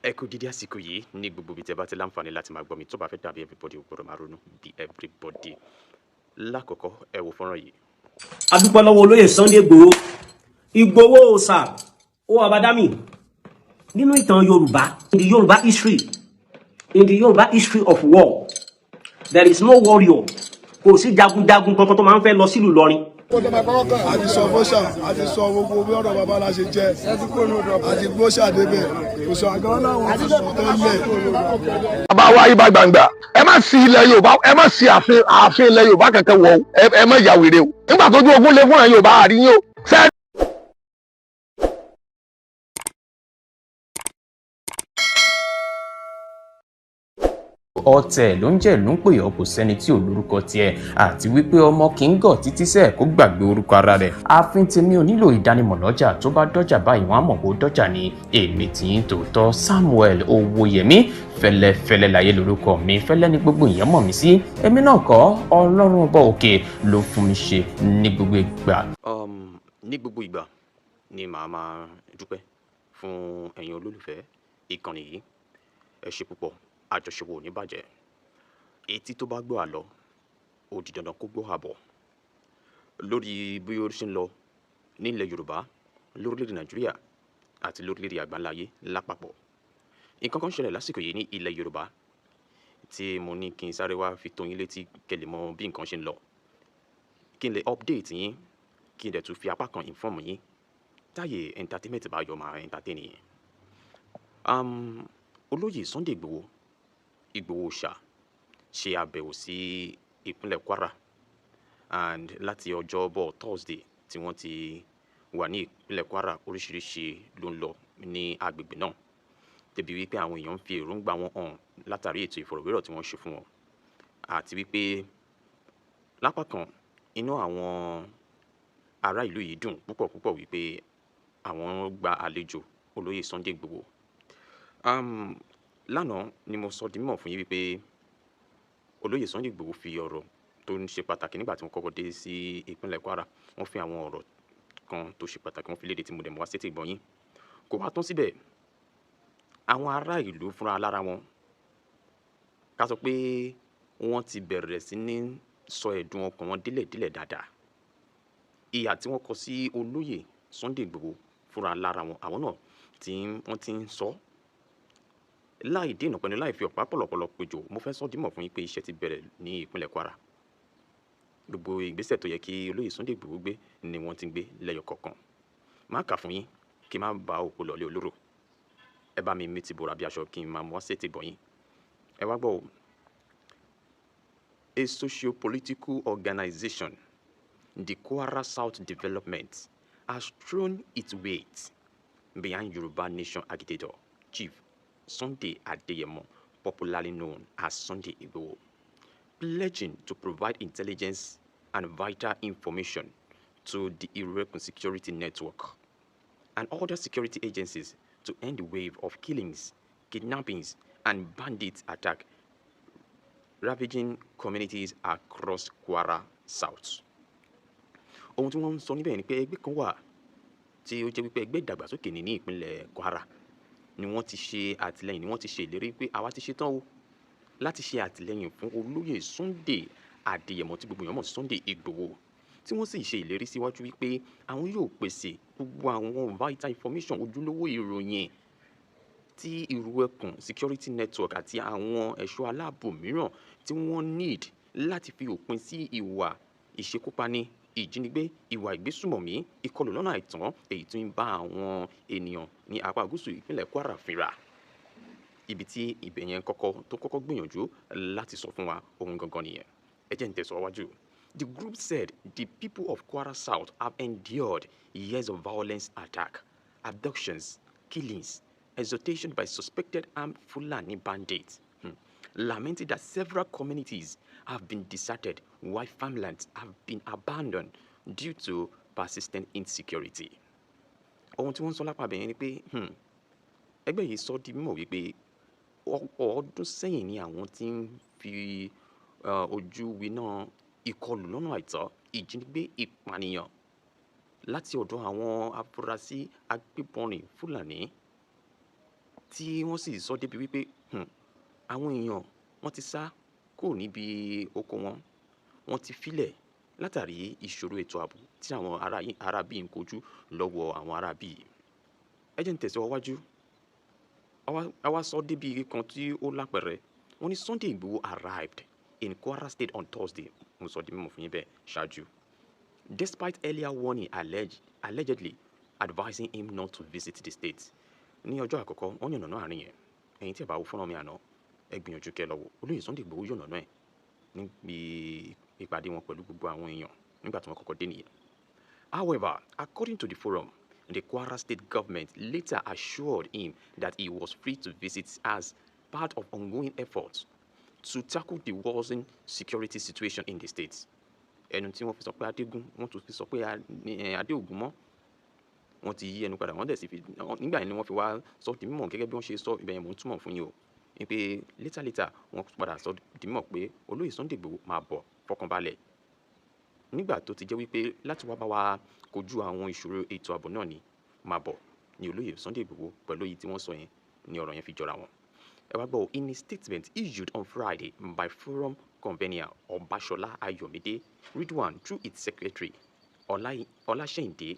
Ẹ kú dídí àsìkò yìí ní gbogbo ibi tí ẹ bá ti láǹfààní láti máa gbọ́ mi. Tó bá fẹ́ dàbí everybody, ò gbọ́dọ̀ máa ronú bí everybody. Lákọ̀ọ́kọ́, ẹ wo fọ́nrán yìí. Adúpẹ́ lọ́wọ́ olóyè Sunday Igboho, Igboho Òòṣà ó abadami nínú ìtàn Yorùbá. In the Yorùbá history, in the Yorùbá history of war, there is no warrior, kò sí jagunjagun kankan tó máa ń fẹ́ lọ sílùú Ìlọrin. A ti sọ fọ́ṣà, a ti sọ gbogbo bí ọ̀rọ̀ bàbá la ṣe jẹ́, a ti gbóṣà débẹ̀, kò sọ àgọ́ láwọn ti sọ tẹ́lẹ̀. Bàbá wa Ibà Gbangba, ẹ má sí ilẹ̀ Yorùbá, ẹ má sí ààfin, ààfin ilẹ̀ Yorùbá kankan wọ̀ o. Ẹ má yà wèrè o. Nígbà tójú ogun lé fúnra Yorùbá àríyìn o. Ṣé Ọ̀tẹ̀ ló ń jẹ́ ìlú ń pè ọ́, kò sẹ́ni tí ò lórúkọ tiẹ̀, àti wípé ọmọ kì í gọ̀ títí sẹ́ẹ̀ kó gbàgbé orúkọ ara rẹ̀. Ààfin tèmi ò nílò ìdánimọ̀ lọ́jà. Tó bá dọ́jà báyìí, wọ́n á mọ̀ pé ó dọ́jà ni. Èmi tì í tòótọ́, Samuel Owóyẹmí Fẹ́lẹ́fẹ́lẹ́ láyé lórúkọ mi. Fẹ́lẹ́ ní gbogbo èèyàn mọ̀ mí sí. Èmi náà kọ́, Ọlọ́run ọba òkè ló fún mi ṣe ní gbogbo ìgbà. Ní gbogbo ìgbà ni màá máa dúpẹ́ fún ẹ̀yin olólùfẹ́ ìkànnì yìí. Ẹ ṣe púpọ̀, àjọṣepọ̀ ò ní bàjẹ́. Etí tó bá gbọ́ àlọ́, ó di dandan kó gbọ́ àbọ̀ lórí bí ó ṣe ń lọ nílẹ̀ Yorùbá, lórílẹ̀‐èdè Nàìjíríà àti lórílẹ̀‐èdè àgbáńláyé lápapọ̀. Nǹkan kan ṣẹlẹ̀ lásìkò yìí ní ilẹ̀ Yorùbá tí mo ní kí n sáré wá fi tó yín létí, kẹ́ lè mọ bí nǹkan ṣe ń lọ, kí n lè update yín, kí n dẹ̀ tún fi apá kan inform yín. Táyé entertainment bá yọ, máa entertain yín. Olóyè Sunday Igboho, Igboho Òòṣà, ṣe àbẹ̀wò sí ìpínlẹ̀ Kwara, and láti ọjọ́bọ̀ Thursday tí wọ́n ti wà ní ìpínlẹ̀ Kwara, oríṣiríṣi ló ń lọ ní agbègbè náà, débi wípé àwọn èèyàn ń fi èròǹgbà wọn hàn látàrí ètò ìfọ̀rọ̀wérọ̀ tí wọ́n ṣe fún wọn, àti wípé lápá kan, inú àwọn ará ìlú yìí dùn púpọ̀ púpọ̀ wípé àwọn gba àlejò olóyè Sunday Igboho. Lánàá ni mo sọ di mímọ̀ fún yín wípé olóyè Sunday Igboho fi ọ̀rọ̀ tó ń ṣe pàtàkì nígbà tí wọ́n kọ́kọ́ dé sí ìpínlẹ̀ Kwara. Wọ́n fi àwọn ọ̀rọ̀ kan tó ṣe pàtàkì, wọ́n fi léde tí mo dẹ̀ mọ́ wá sétí ìgbọ́ yín. Kò wá tán síbẹ̀. Àwọn ará ìlú fúnra lára wọn, ká sọ pé wọ́n ti bẹ̀rẹ̀ sí ní sọ ẹ̀dùn ọkàn wọn délẹ̀délẹ̀ dáadáa. Ìhà tí wọ́n kọ sí olóyè Sunday Igboho fúnra lára wọn, àwọn náà tí wọ́n ti ń sọ láì dènà pẹ̀lú láì fi ọ̀pá pọ̀lọ̀pọ̀lọ̀ péjọ. Mo fẹ́ sọ dímọ̀ fún yín pé iṣẹ́ ti bẹ̀rẹ̀ ní ìpínlẹ̀ Kwara. Gbogbo ìgbésẹ̀ tó yẹ kí olóyè Sunday Igboho gbé ni wọ́n ti ń gbé lẹ́yọ kọ̀ọ̀kan. Má kà fún yín kí n má ba òkú lọ́lé olóró. Ẹ bá mi mí ti bòrà bí aṣọ kí n máa mú wá sétí gbọ̀nyín. Ẹ wá gbọ́ o. A socio-political organization, the Kwara South Development, has thrown its weight behind Yoruba Nation agitator Chief Sunday Adeyemo, popularly known as Sunday Igboho, pledging to provide intelligence and vital information to the Iru-Ekun Security Network and other security agencies to end the wave of killings, kidnappings, and bandit attack ravaging communities across Kwara South. Ohun tí wọ́n ń sọ níbẹ̀ ni pé ẹgbẹ́ kan wà tí ó jẹ́ wípé ẹgbẹ́ ìdàgbàsókè ní ìpínlẹ̀ Kwara ni wọ́n ti ṣe àtìlẹ́yìn, ni wọ́n ti ṣe ìlérí pé àwa ti ṣetán o láti ṣe àtìlẹ́yìn fún olóyè Sunday Adéyẹmọ tí gbogbo èèyàn mọ̀ sí Sunday Igboho, tí wọ́n sì ṣe ìlérí síwájú wípé àwọn yóò pèsè gbogbo àwọn vital information, ojúlówó ìròyìn tí Ìrù Ẹkùn Security Network àti àwọn ẹ̀ṣọ́ aláàbò mìíràn tí wọ́n need láti fi òpin sí ìwà ìṣekúpani, ìjínigbé, ìwà ìgbésùmọ̀mí, ìkọlù lọ́nà àìtọ́ èyí tó ń bá àwọn ènìyàn ní apá gúúsù ìpínlẹ̀ Kwara fínra. Ibi tí ibẹ̀ yẹn kọ́kọ́ tó kọ́kọ́ gbìyànjú láti sọ fún wa ohun gangan nìyẹn. Ẹ jẹ́ n tẹ̀síwájú. The group said the people of Kwara South have endured years of violence attack, abductions, killings, extortion by suspected armed Fulani bandits, lamenting that several communities have been deserted while farmlands have been abandoned due to persistent insecurity. Ohun tí wọ́n ń sọ lápá ibẹ̀ yẹn ni pé ẹgbẹ́ yìí sọ di mímọ̀ wípé ọ̀pọ̀ ọdún sẹ́yìn ni àwọn tí ń fi ojú winá ìkọlù lọ́nà àìtọ́, ìjínigbé, ìpànìyàn láti ọ̀dọ̀ àwọn afurasí agbébọnrin Fúlàní. Tí wọ́n sì sọ débi wípé àwọn èèyàn wọ́n ti sá kúrò níbi oko wọn, wọ́n ti filẹ̀ látàrí ìṣòro ètò ààbò tí àwọn ará bíi ń kojú lọ́wọ́ àwọn ará bíi. Ẹ jẹ́ n tẹ̀síwájú. A wá sọ débi kan tí ó lápẹẹrẹ. Wọ́n ní Sunday Igboho arrived in Kwara State on Thursday. Mo sọ di mímọ̀ fún yín bẹ́ẹ̀ ṣáájú. Despite earlier warning allegedly advising him not to visit the state. Ní ọjọ́ àkọ́kọ́, wọ́n yànnàná àárín yẹn. Ẹ̀yin tí ẹ bá wo fọ́nrán mi àná, ẹ gbìyànjú kẹ́ lọ wò. Olóyè Sunday Igboho yànnàná ẹ̀ níbi ìpàdé wọn pẹ̀lú gbogbo àwọn èèyàn nígbà tí wọ́n kọ́kọ́ dé nìyẹn. However, according to the forum, the Kwara State government later assured him that he was free to visit as part of ongoing efforts to tackle the worsening security situation in the state. Ẹnu tí wọ́n fi sọ pé Adégún, wọ́n tún fi sọ pé Adéògùn mọ́. Wọ́n ti yí ẹnu padà, wọ́n dẹ̀ sì fi nígbà yẹn ni wọ́n fi wá sọ di mímọ̀ gẹ́gẹ́ bí wọ́n ṣe sọ ibẹ̀ yẹn, mò ń túmọ̀ fún yín o. Wípé later later, wọ́n padà sọ di mímọ̀ pé Olóyè Sunday Igboho máa bọ̀, fọkànbalẹ̀. Nígbà tó ti jẹ́ wípé láti wá bá wa kojú àwọn ìṣòro ètò ààbò náà ni, máa bọ̀ ní Olóyè Sunday Igboho pẹ̀lú èyí tí wọ́n sọ yẹn ní ọ̀rọ̀ yẹn fi jọra wọn. Ẹ wá gbọ́, in a statement issued on Friday by Forum convener Ọbaṣọlá Ayọ̀mídé Ridwan through its secretary Ọláṣẹ́yìndé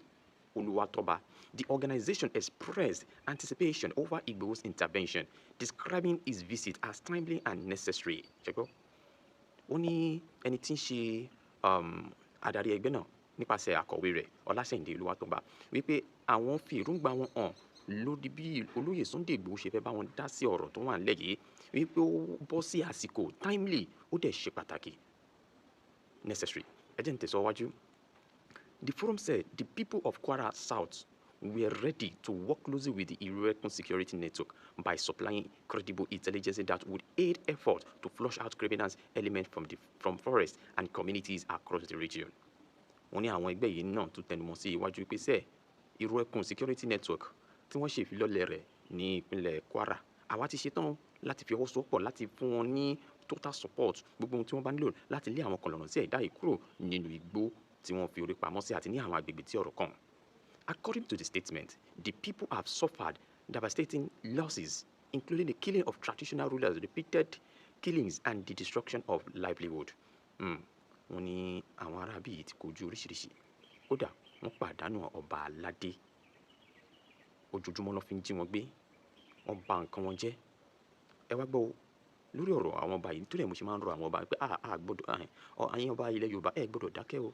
Olúwatóbá, the organization expressed anticipation over Igboho's intervention, describing his visit as timely and necessary. Ṣé gbọ́? Ó ní ẹni tí ń ṣe adarí ẹgbẹ́ náà nípasẹ̀ akọ̀wé rẹ̀ Ọláṣẹ́yìndé Olúwatóbá wípé àwọn fi èròǹgbà wọn hàn lórí bí Olóyè Sunday Igboho ṣe fẹ́ bá wọn dá sí ọ̀rọ̀ tó wà nílẹ̀ yìí, wípé ó bọ́ sí àsìkò, timely, ó dẹ̀ ṣe pàtàkì, necessary. Ẹ jẹ́ n tẹ̀síwájú. The forum said the people of Kwara South were ready to work closely with the Iru-Ekun Security Network by supplying credible intelligence that would aid effort to flush out criminals elements from forests and communities across the region. Wọ́n ní àwọn ẹgbẹ́ yìí náà tún tẹnumọ́ sí iwájú pé sẹ́ Iru-Ekun Security Network tí wọ́n ṣe ìfilọ́lẹ̀ rẹ̀ ní ìpínlẹ̀ Kwara, àwa ti ṣetán láti fi ọwọ́ sowọ́pọ̀ láti fún wọn ní total support, gbogbo ohun tí wọ́n bá nílò láti lé àwọn kọ̀lọ̀rọ̀ sí ẹ̀dá yìí kúrò nínú igbó tí wọ́n fi orí pamọ́ sí àti ní àwọn agbègbè tí ọ̀rọ̀ kàn. According to the statement, the people have suffered devastating losses, including the killing of traditional rulers, repeated killings, and the destruction of livelihood. Wọ́n ní àwọn aráabí yìí ti kojú oríṣiríṣi. Kódà wọ́n pàdánù ọba aládé. Ojoojúmọ́ ló fi ń jí wọn gbé. Wọ́n bà nǹkan wọn jẹ́. Ẹ wá gbọ́ o, lórí ọ̀rọ̀ àwọn ọba yìí, nítorí ẹ̀ mo ṣe máa ń rọ àwọn ọba pé a gbọ́dọ̀, ẹ̀yin ọba ilẹ̀ Yorùbá, ẹ gbọ́dọ̀ dákẹ́ o.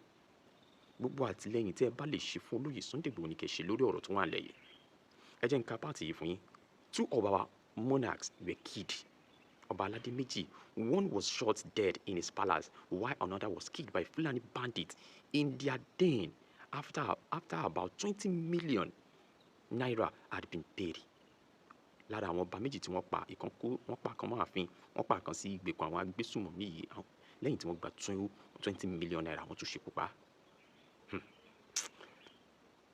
Gbogbo àtìlẹ́yìn tí ẹ bá lè ṣe fún Olóyè Sunday Igboho ní kí ẹ ṣe lórí ọ̀rọ̀ tó wà nílẹ̀ yìí. Ẹ jẹ́ n ka part yìí fún yín. Two of our monarchs were killed. Ọba aládé méjì. One was shot dead in his palace while another was killed by Fulani bandits in their den after about ₦20 million had been paid. Lára àwọn ọba méjì tí wọ́n pa, ìkan kú, wọ́n pa kan mọ́ ààfin, wọ́n pa kan sí ìgbèkùn àwọn agbésùmọ̀mí yìí lẹ́yìn tí wọ́n gba ₦20 million, wọ́n tún ṣekú pa.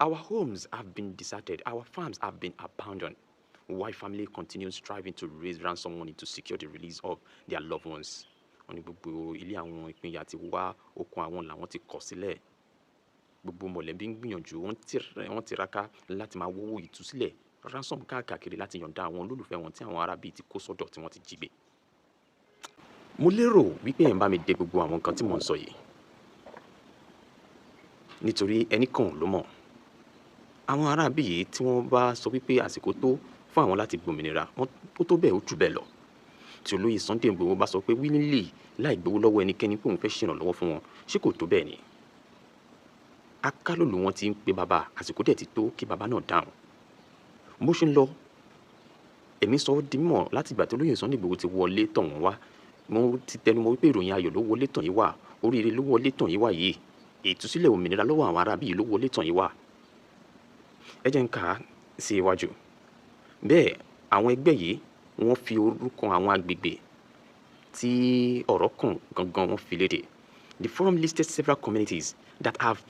Our homes have been deserted, our farms have been abandoned, while family continues striving to raise ransom money to secure the release of their loved ones. Wọ́n ní gbogbo ilé àwọn ìpínyà ti wá, oko àwọn làwọn ti kọ̀ sílẹ̀. Gbogbo mọ̀lẹ́bí ń gbìyànjú, wọ́n tiraka láti máa wówó ìtúsílẹ̀, ransom káàkiri láti yọ̀ǹda àwọn olólùfẹ́ wọn tí àwọn ará bíi ti kó sọ́dọ̀ tí wọ́n ti jí gbé. Mo lérò wípé ẹ̀ ń bá mi dé gbogbo àwọn nǹkan tí mò ń sọ yìí. Nítorí ẹnì kan ló mọ̀. Àwọn ará bí yìí tí wọ́n bá sọ wípé àsìkò tó fún àwọn láti gbòmìnira, wọ́n ó tó bẹ́ẹ̀, ó jù bẹ́ẹ̀ lọ. Tí Olóyè Sunday Igboho bá sọ pé willingly, láì gbowó lọ́wọ́ ẹnikẹ́ni, pé òun fẹ́ ṣèrànlọ́wọ́ fún wọn, ṣé kò tó bẹ́ẹ̀ ni? Akálòlò wọn ti ń pe bàbá, àsìkò dẹ̀ ti tó kí bàbá náà dáhùn. Bó ṣe ń lọ, èmi sọ ọ́ di mímọ̀ láti ìgbà tí Olóyè Sunday Igboho ti wọlé tọ̀ wọ́n wá. Mo ti tẹnumọ́ wípé ìròyìn ayọ̀ ló wọlé tọ̀ yín wá, oríire ló wọlé tọ̀ yín wá yìí. Ìtúsílẹ̀ òmìnira lọ́wọ́ àwọn ará bí yìí ló wọlé tọ̀ yín wá. Ẹ jẹ́ n kà á sí iwájú. Bẹ́ẹ̀ àwọn ẹgbẹ́ yìí wọ́n fi orúkọ àwọn agbègbè tí ọ̀rọ̀ kàn gangan, wọ́n fi léde. The forum listed several communities that have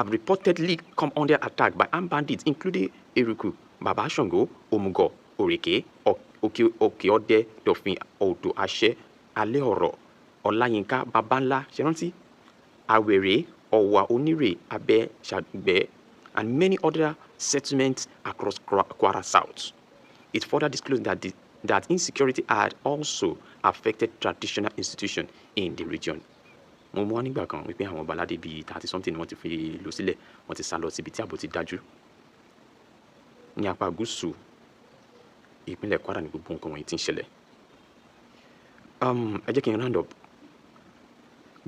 reportedly come under attack by armed bandits, including Eruku, Baba Shango, Omugo, Oreke, Òkè Òkè Ọdẹ, Dọ̀fin, Odò Àṣẹ, Alẹ́ Ọ̀rọ̀, Ọláyínká, Babanla, ṣé rántí? Awèrè, Ọ̀wà Onírè, Abẹ́ Ṣàgbẹ́, and many other settlements across Kwara South. It further disclosed that insecurity had also affected traditional institutions in the region. Mo mú wá nígbà kan wípé àwọn ọba aládé bíi 30 something ni wọ́n ti fi ìlú sílẹ̀, wọ́n ti sá lọ síbi tí ààbò ti dájú. Ní apá gúúsù ìpínlẹ̀ Kwara ní gbogbo nǹkan wọ̀nyí tí ń ṣẹlẹ̀. Ẹ jẹ́ kí n round up.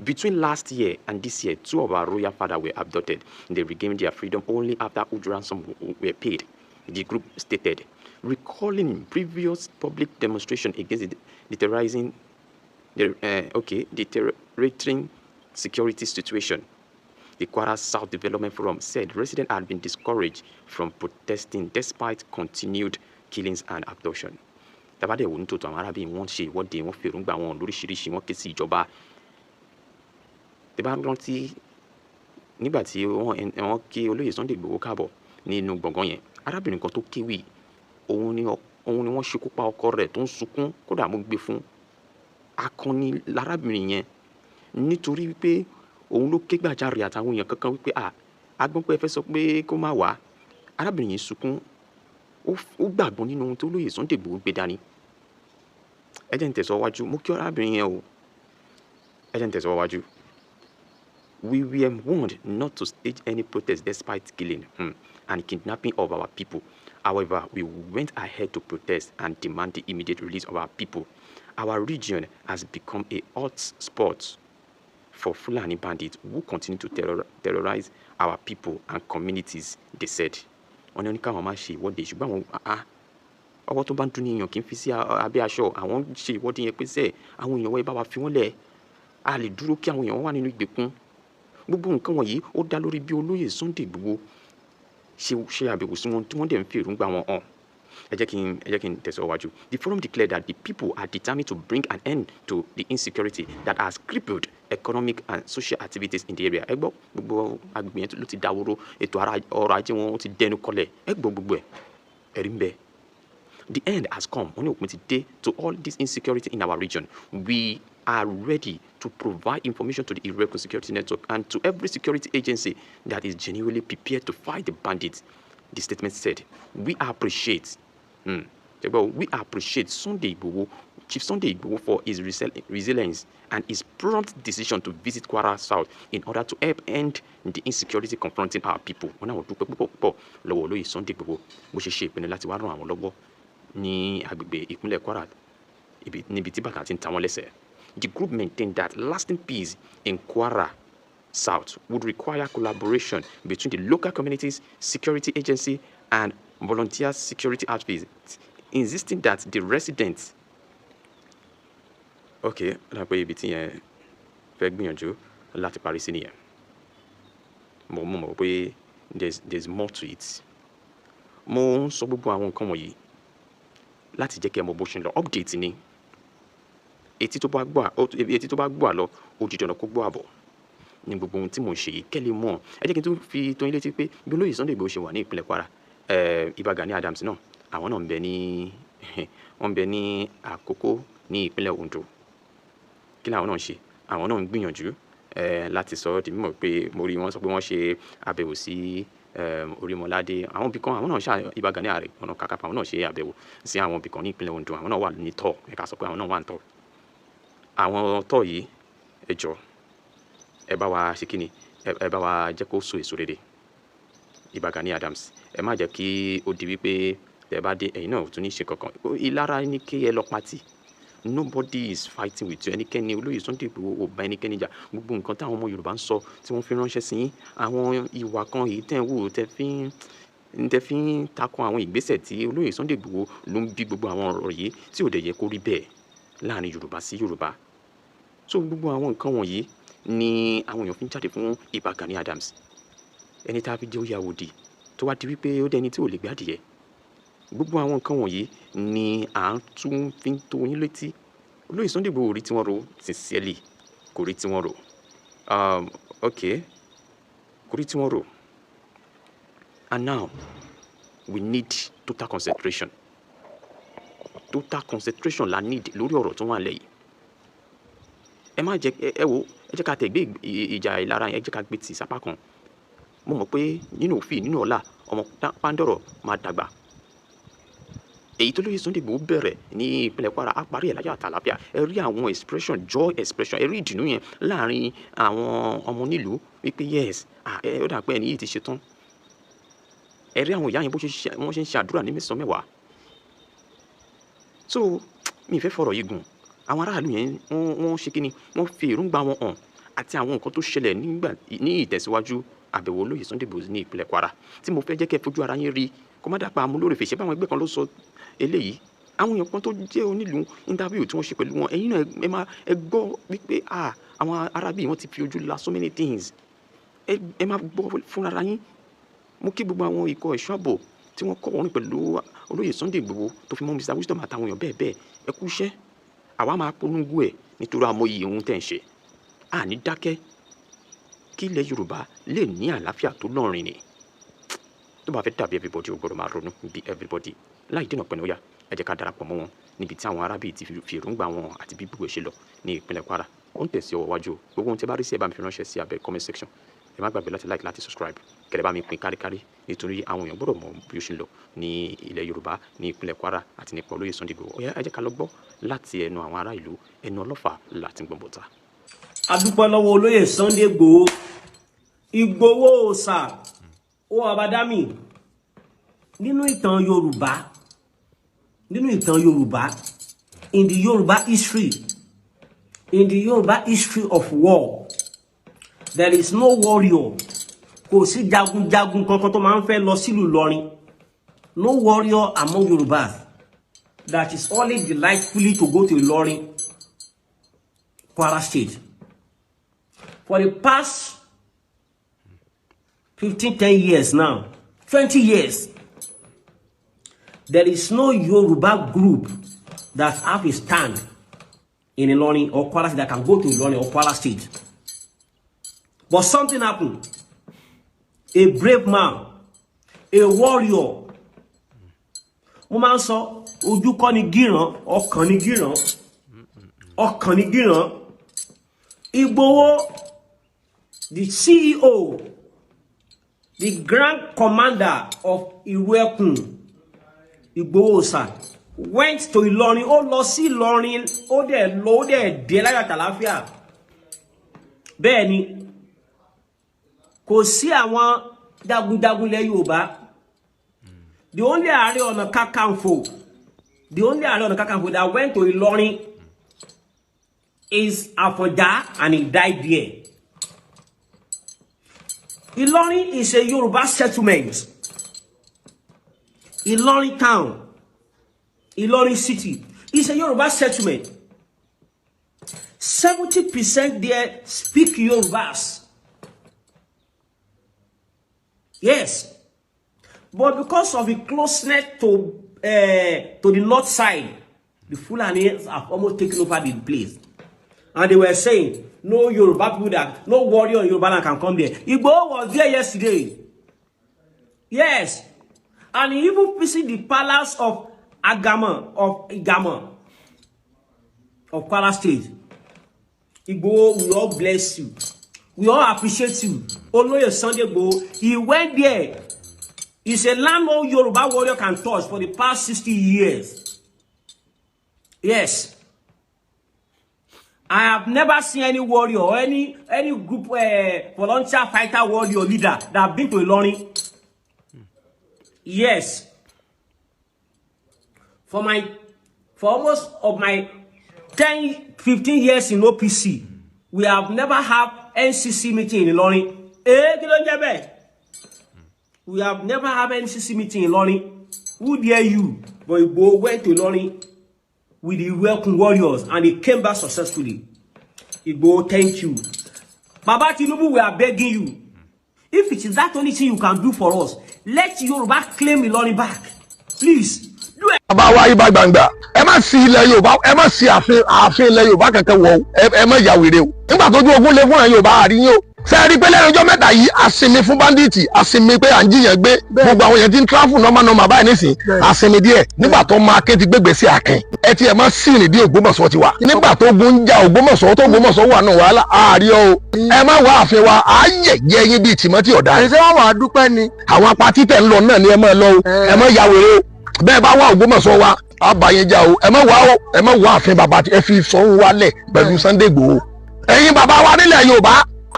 Between last year and this year, two of our royal father were abducted. They regained their freedom only after huge ransom were paid, the group stated, recalling previous public demonstration against the deteriorating, the, okay, deteriorating security situation. The Kwara South Development Forum said residents had been discouraged from protesting despite continued killings and abduction. Tá a bá dẹ̀ wò nítòótọ́, àwọn arábìnrin wọ́n ṣe ìwọ́de, wọ́n fi èròǹgbà wọn lóríṣiríṣi, wọ́n ké sí ìjọba. Tẹ́ bá rántí nígbà tí wọ́n kí olóyè Sunday Igboho káàbọ̀ nínú gbọ̀ngàn yẹn, arábìnrin kan tó kéwì, òun ni wọ́n ṣekú pa ọkọ rẹ̀ tó ń sunkún. Kódà mo gbé fún akọni lárábìnrin yẹn, nítorí wípé òun ló ké gbàjarè àtàwọn èèyàn kankan wípé à agbọ́n pé ẹ fẹ́ sọ pé kó má wá. Arábìnrin yìí sunkún, ó gbàgbọ́ nínú ohun tó olóyè Sunday Igboho gbé dání. Ẹ jẹ́ n tẹ̀síwájú. Mo kí arábìnrin yẹn o. Ẹ jẹ́ n tẹ̀síwájú. We were warned not to stage any protest despite killing and kidnapping of our people. However, we went ahead to protest and demand the immediate release of our people. Our region has become a hot spot for Fulani bandits who continue to terrorize our people and communities, they said. Wọ́n ní káwọn máa ṣe ìwọ́de, ṣùgbọ́n àwọn ọwọ́ tó bá ń dún ní èèyàn kì í fi sí abẹ́ aṣọ. Àwọn ṣe ìwọ́de yẹn pé sẹ́ẹ̀ àwọn èèyàn wọ́n bá wa fi wọ́n lẹ̀, a lè dúró kí àwọn èèyàn wà nínú ìgbèkùn. Gbogbo nǹkan wọ̀nyí ó dá lórí bí olóyè Sunday Igboho ṣe ṣe àbẹ̀wò sí wọn tí wọ́n dẹ̀ ń fi èròǹgbà wọn hàn. Ẹ jẹ́ kí n tẹ̀síwájú. The forum declared that the people are determined to bring an end to the insecurity that has crippled economic and social activities in the area. Ẹ gbọ́, gbogbo agbègbè yẹn ló ti dáwóró, ètò ọrọ̀ ajé wọn ó ti dẹnu kọlẹ̀. Ẹ gbọ́, gbogbo ẹ̀ ẹ̀rí ń bẹ. The end has come. Wọ́n ní òpin ti dé to all this insecurity in our region. We are ready to provide information to the Irekun Security Network and to every security agency that is genuinely prepared to fight the bandits, the statement said. We appreciate Sunday Igboho, Chief Sunday Igboho, for his resilience and his prompt decision to visit Kwara South in order to help end the insecurity confronting our people. Wọ́n náà wọ́n dúpẹ́ púpọ̀ púpọ̀ lọ́wọ́ olóyè Sunday Igboho bó ṣe ṣe ìpinnu láti wá ràn àwọn lọ́wọ́ ní agbègbè ìpínlẹ̀ Kwara níbi tí bàtà ti ń ta wọ́n lẹ́sẹ̀. The group maintained that lasting peace in Kwara South would require collaboration between the local communities, security agency, and volunteer security outfits, insisting that the residents. Okay, ó pé ibi tí yẹn fẹ́ gbìyànjú láti parí sí nìyẹn. Mo mọ̀ pé there's more to it. Mo ń sọ gbogbo àwọn nǹkan wọ̀nyí láti jẹ́ kí ẹ mọ bó ṣe ń lọ. Update ni. Etí tó bá gbọ́ àlọ, ó di dandan kó gbọ́ àbọ̀. Ní gbogbo ohun tí mò ń ṣe yìí, kẹ́ lè mọ̀. Ẹ jẹ́ kí n tún fi tó yín létí pé bí olóyè Sunday Igboho ṣe wà ní ìpínlẹ̀ Kwara, Ìbà Gani Adams náà, àwọn náà ń bẹ ní wọ́n ń bẹ ní Àkókó ní ìpínlẹ̀ Ondo. Kí làwọn náà ń ṣe? Àwọn náà ń gbìyànjú láti sọ ọ́ di mímọ̀ pé mo rí wọn sọ pé wọ́n ṣe àbẹ̀wò sí Orímọládé. Àwọn ibì kan àwọn náà ṣe, Ìbà Gani Ààrẹ Ọ̀nà Kakanfò, àwọn náà ṣe àbẹ̀wò sí àwọn ibì kan ní ìpínlẹ̀ Ondo. Àwọn náà wà ní tọ̀, ẹ ká sọ pé àwọn náà wà ní tọ̀. Àwọn tọ̀ yìí, ẹ jọ̀ọ́, ẹ bá wa ṣe kíni, ẹ bá wa jẹ́ kó so èso rere. Ìbà Gani Adams, ẹ má jẹ́ kí ó di wípé tẹ bá dé, ẹ̀yin náà ò tún ní ṣe kankan. Ìlara ní kí ẹ lọ patì. Nobody is fighting with you. Ẹnikẹ́ni, olóyè Sunday Igboho ò bá ẹnikẹ́ni jà. Gbogbo nǹkan táwọn ọmọ Yorùbá ń sọ tí wọ́n fi ránṣẹ́ sí yín, àwọn ìwà kan èyí tẹ́ ń wò, tẹ́ fi ń tako àwọn ìgbésẹ̀ tí olóyè Sunday Igboho ló ń bí gbogbo àwọn ọ̀rọ̀ yìí tí ò dẹ̀ yẹ kó rí bẹ́ẹ̀ láàrin Yorùbá sí Yorùbá. So gbogbo àwọn nǹkan wọ̀nyí ni àwọn èèyàn fi ń jáde fún Ìbà Gani Adams. Ẹni tá a fi jẹ́ oyè àwòdì tó wá di wípé ó dẹni tí ò lè gbé adìyẹ. Gbogbo àwọn nǹkan wọ̀nyí ni à ń tún fi ń tó yín létí. Olóyè Sunday Igboho ò rí tí wọ́n ro, sincerely, kò rí tí wọ́n rò. Okay, kò rí tí wọ́n rò. And now we need total concentration. Total concentration la need lórí ọ̀rọ̀ tó wà nílẹ̀ yìí. Ẹ má jẹ́ ẹ wo, ẹ jẹ́ ká tẹ̀ gbé ìjà ìlara yẹn, ẹ jẹ́ ká gbé tì sápá kan. Mo mọ̀ pé nínú òfin, nínú ọlá, ọmọ pàǹdọ̀rọ̀ máa dàgbà. Èyí tó lóye Sunday Igboho bẹ̀rẹ̀ ní ìpínlẹ̀ Kwara, á parí ẹ̀ láyọ̀ àtàlàáfíà. Ẹ rí àwọn expression, joy expression, ẹ rí ìdùnnú yẹn láàrin àwọn ọmọ onílùú wípé yes, ẹ ó dà pé ẹni yìí ti ṣetán. Ẹ rí àwọn ìyá yẹn bó ṣe wọ́n ṣe ń ṣe àdúrà ní mẹ́sàn-án mẹ́wàá. So mi ì fẹ́ fọ̀rọ̀ yìí gùn. Àwọn aráàlú yẹn, wọ́n ṣe kíni, wọ́n fi èròǹgbà wọn hàn àti àwọn nǹkan tó ṣẹlẹ̀ nígbà ní ìtẹ̀síwájú àbẹ̀wò olóyè Sunday Igboho ní ìpínlẹ̀ Kwara, tí mo fẹ́ jẹ́ kẹ́ fojú ara yín rí, kó má dàpọ̀ àmúlòrè fèsì báwọn ẹgbẹ́ kan ló sọ eléyìí. Àwọn èèyàn kan tó jẹ́ onílùú, interview tí wọ́n ṣe pẹ̀lú wọn, ẹ̀yin náà ẹ máa ẹ gbọ́ wípé àwọn arábì wọ́n ti fi ojú la so many things. Ẹ máa gbọ́ fúnra yín. Mo kí gbogbo àwọn ikọ̀ ẹ̀ṣọ́ ààbò tí wọ́n kọ́ wọn pẹ̀lú olóyè Sunday Igboho tó fi mọ́ Mr Wisdom àtàwọn èèyàn bẹ́ẹ̀ bẹ́ẹ̀. Ẹ kú iṣẹ́. Àwa máa polongo ẹ̀ nítorí àmọyì ohun tẹ̀ ń ṣe. Àní dákẹ́ kí ilẹ̀ Yorùbá lè ní àlàáfíà tó lọ́rin ni. Tó bá fẹ́ dàbí everybody, ó gbọ́dọ̀ máa ronú bí everybody. Láì dènà pẹ̀lú, ọ̀yà, ẹ jẹ́ ká darapọ̀ mọ́ wọn níbi tí àwọn arábì ti fi èròǹgbà wọn àti bí gbogbo ẹ̀ ṣe lọ ní ìpínlẹ̀ Kwara. Ó ń tẹ̀sí ọwọ́ wájú o. Gbogbo ohun tí ẹ bá rí sí, ẹ bá mi fi ránṣẹ́ sí abẹ́ comment section. Ẹ má gbàgbé láti like, láti subscribe, kẹlẹ bá mi pín káríkárí, nítorí àwọn èèyàn gbọ́dọ̀ mọ bí ó ṣe ń lọ ní ilẹ̀ Yorùbá, ní ìpínlẹ̀ Kwara àti nípa olóyè Sunday Igboho. Ó yá, ẹ jẹ́ ká lọ gbọ́ láti ẹnu àwọn ará ìlú. Ẹnu ọlọ́fà láti gbọ̀nbọ̀ta. A dúpẹ́ lọ́wọ́ olóyè Sunday Igboho, Igboho òòṣà ó abádámì. Nínú ìtàn Yorùbá, nínú ìtàn Yorùbá, in the Yorùbá history, in the Yorùbá history of war, there is no warrior, kò sí jagunjagun kankan tó máa ń fẹ́ lọ sílùú Ìlọrin. No warrior among Yorùbás that is only delightfully to go to Ìlọrin, Kwara State. For the past 15, 10 years now, 20 years, there is no Yoruba group that have a stand in Ilorin or Kwara State that can go to Ilorin or Kwara State. But something happened. A brave man, a warrior. Mo máa ń sọ, ojú kọ́ ni gíran, ọkàn ni gíran, ọkàn ni gíran. Igboho, the CEO, the grand commander of Ìrù Igboho sir, went to Ìlọrin. Ó lọ sí Ìlọrin, ó dẹ̀ lọ, ó dẹ̀ dé láyọ̀ àtàláfíà. Bẹ́ẹ̀ ni, kò sí àwọn jagunjagun ilẹ̀ Yorùbá. The only Ààrẹ Ọ̀nà Kakanfò, the only Ààrẹ Ọ̀nà Kakanfò that went to Ìlọrin is Àfọ̀njá, and he died there. Ìlọrin is a Yoruba settlement. Ìlọrin town, Ìlọrin city is a Yoruba settlement. 70% there speak Yorubas. Yes. But because of the closeness to the north side, the Fulanis have almost taken over the place. And they were saying, no Yoruba people that, no warrior in Yoruba land can come there. Igboho was there yesterday. Yes. And he even visited the palace of Agama, of Igama, of Kwara State. Igboho, we all bless you. We all appreciate you. Olóyè Sunday Igboho, he went there. It's a land no Yoruba warrior can touch for the past 60 years. Yes. I have never seen any warrior or any group, volunteer fighter warrior leader that have been to Ilorin. Yes. For almost of my 10, 15 years in OPC, we have never had NCC meeting in Ilorin. Eh, kí ló ń jẹ́ bẹ́ẹ̀? We have never had NCC meeting in Ilorin. Who dare you? But Igboho went to Ilorin with the Welcome Warriors and they came back successfully. Igboho, thank you. Baba Tinubu, we are begging you. If it is that only thing you can do for us, let Yoruba claim Ilorin back. Please, do it. Bàbá wa Ibà Gbangba, ẹ má sí ilẹ̀ Yorùbá, ẹ má sí ààfin ilẹ̀ Yorùbá kankan wọ̀ o. Ẹ má yà wèrè o. Nígbà tójú ogun lé fúnra Yorùbá, àríyìn o. Ṣe é rí pé lẹ́nu ọjọ́ mẹ́ta yìí, àsinmi fún bandit, àsinmi pé à ń jiyàn gbé, gbogbo àwọn èèyàn ti ń travel normal normal báyìí nísìn, àsinmi díẹ̀ nígbà tó máa ké ti gbégbé sí àkìn. Ẹ ti ẹ̀ má sí ìrìn dí Ògbómọ̀ṣọ́ ti wà nígbà tó gun ń ja Ògbómọ̀ṣọ́, tó Ògbómọ̀ṣọ́ wà náà wàhálà àárí o. Ẹ má wá ààfin wa, á yẹ̀yẹ́ yín bíi tìmọ́tì ọ̀dà. Àyè, ṣé wọ́n wàá dúpẹ́ ni? Àwọn apá títẹ̀ ń lọ náà ni ẹ máa lọ o. Ẹ má ya wèrè o. Bẹ́ẹ̀ bá wá Ògbómọ̀ṣọ́ wa, á bá yín jà o. Ẹ má wá o, ẹ má wá ààfin bàbá, ẹ fi Ṣọ̀ún wálẹ̀ pẹ̀lú Sunday Igboho. Ẹ̀yin bàbá wa nílẹ̀ Yorùbá,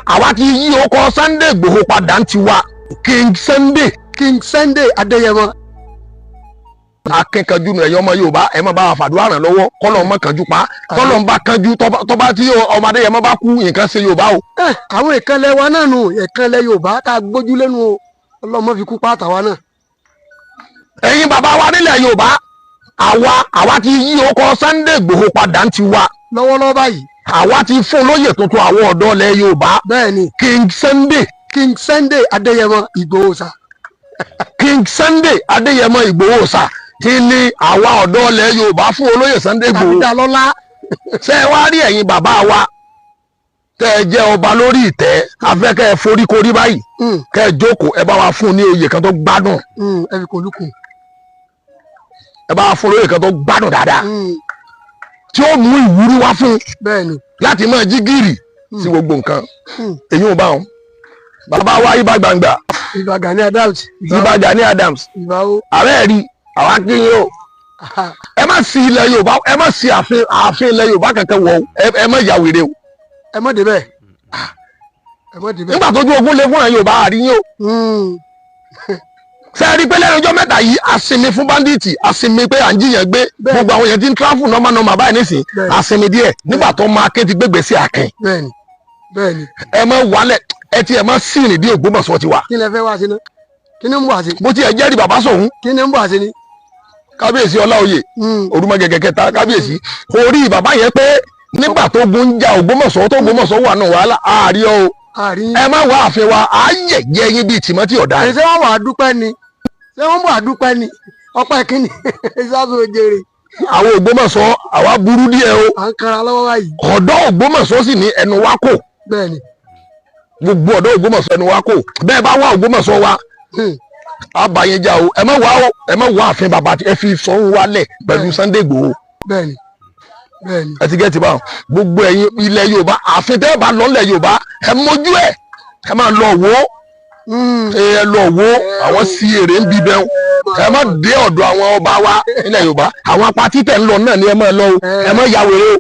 àwa ti yí ọkọ̀ Sunday Igboho padà ń tiwa. King Sunday, King Sunday Adéyẹmọ. Akínkanjú nu. Ẹ̀yin ọmọ Yorùbá, ẹ má bá wa fàdúrà ràn lọ́wọ́, kọ́lọ̀ ń má kanjú pa. Tọ́lọ̀ ń bá kanjú, tọ́ba tí ọmọ Adéyẹmọ bá kú, nǹkan ṣe Yorùbá o. Ẹ àwọn ìkànlẹ̀ wa náà nù, ìkànlẹ̀ Yorùbá tá a gbójú lẹ́nu o, ọlọ́mọ fi kú pàtàwá wa náà. Ẹ̀yin bàbá wa nílẹ̀ Yorùbá, àwa ti yí ọkọ̀ Sunday Igboho padà ń tiwa. Lọ́wọ́lọ́wọ́ báyìí. Àwa ti fún lóyè tuntun, àwọn ọ̀dọ́ ilẹ̀ Yorùbá. Bẹ́ẹ̀ni. King Sunday, King Sunday Adéyẹmọ Ìgbòho sà. King Sunday Adéyẹmọ Ìgbòho sà ti ní àwa ọ̀dọ́ ilẹ̀ Yorùbá fún olóyè Sunday Igboho. Tàbí Dalọ́lá. Ṣé ẹ wá rí ẹ̀yin bàbá wa tẹ́ ẹ jẹ́ ọba lórí ìtẹ́, afẹ́ kẹ́ ẹ foríkorí báyìí, kẹ́ ẹ jókòó, ẹ bá wa fún un ní oyè kan tó gbádùn. Ẹ fi kò lukùn. Ẹ bá wa fún olóyè kan tó gbádùn dáadáa tí ó mú ìwúrí wá fún láti máa jí gìrì sí gbogbo nǹkan. Èyí ò bá wọn. Bàbá wa Ìbà Gbangba, Ìbà Gani Adams. Ìbà Gani Adams. Ìbà o. Ààrẹ rí àwa kí yín o. Ẹ má sí ilẹ̀ Yorùbá, ẹ má sí ààfin ilẹ̀ Yorùbá kankan wọ̀ o. Ẹ má ya wèrè o. Ẹ má débẹ̀, ẹ má débẹ̀. Nígbà tójú ogun lé fúnra Yorùbá, àríyìn o. Ṣe é rí pé lẹ́nu ọjọ́ mẹ́ta yìí, asinmi fún bandits, asinmi pé à ń jiyàn gbé, gbogbo àwọn èèyàn ti ń travel normal normal báyìí nísìn, asinmi díẹ̀ nígbà tó máa ké ti gbégbé sí Akin. Bẹ́ẹ̀ni, bẹ́ẹ̀ni. Ẹ má wálẹ̀, ẹ ti ẹ má sí ìrìn dí Ògbómọ̀ṣọ́ ti wà. Kí lẹ fẹ́ wá sí ni? Kí ni ń bọ̀ àṣẹ? Bó ti ẹ jẹ́rìí bàbá Ṣọ̀ún. Kí ni ń bọ̀ àṣẹ ni? Kábíyèsí Ọláoyè Orúmọgẹ̀gẹ̀ kẹta, kábíyèsí orí bàbá yẹn pé nígbà tó gun ń ja Ògbómọ̀ṣọ́, tó Ògbómọ̀ṣọ́ wà nù wàhálà, àárí ọ o. Ẹ má wá ààfin wa, á yẹ̀yẹ́ yín bíi tìmọ́tì ọ̀dà. Ṣé wọ́n wà á dúpẹ́ ni? Ṣé wọ́n bọ̀ á dúpẹ́ ni? Ọpẹ́ kínní ìsásùn òjèrè. Àwọn Ògbómọ̀ṣọ́, àwa burú díẹ̀ o. À ń kanra lọ́wọ́ báyìí. Ọ̀dọ́ Ògbómọ̀ṣọ́ sì ní ẹnu wa kò. Bẹ́ẹ̀ni. Gbogbo ọ̀dọ́ Ògbómọ̀ṣọ́, ẹnu wa kò. Bẹ́ẹ̀ bá wá Ògbómọ̀ṣọ́ wa, á bá yín jà o. Ẹ má wá o, ẹ má wá ààfin bàbá, ẹ fi Ṣọ̀ún wálẹ̀ pẹ̀lú Sunday Igboho. Bẹ́ẹ̀ni, bẹ́ẹ̀ni. Ẹ ti gẹ́tì báwọn. Gbogbo ẹ̀yin ilẹ̀ Yorùbá, ààfin tẹ́ ẹ bá lọ ilẹ̀ Yorùbá, ẹ mójú ẹ̀, ẹ máa lọ wò ó, ẹ lọ wo àwọn sí èrè ń bíbẹ́ o. Ẹ má dé ọ̀dọ̀ àwọn ọba wa nílẹ̀ Yorùbá. Àwọn apatí tẹ̀ ń lọ náà ni ẹ má lọ o, ẹ má ya wèrè o.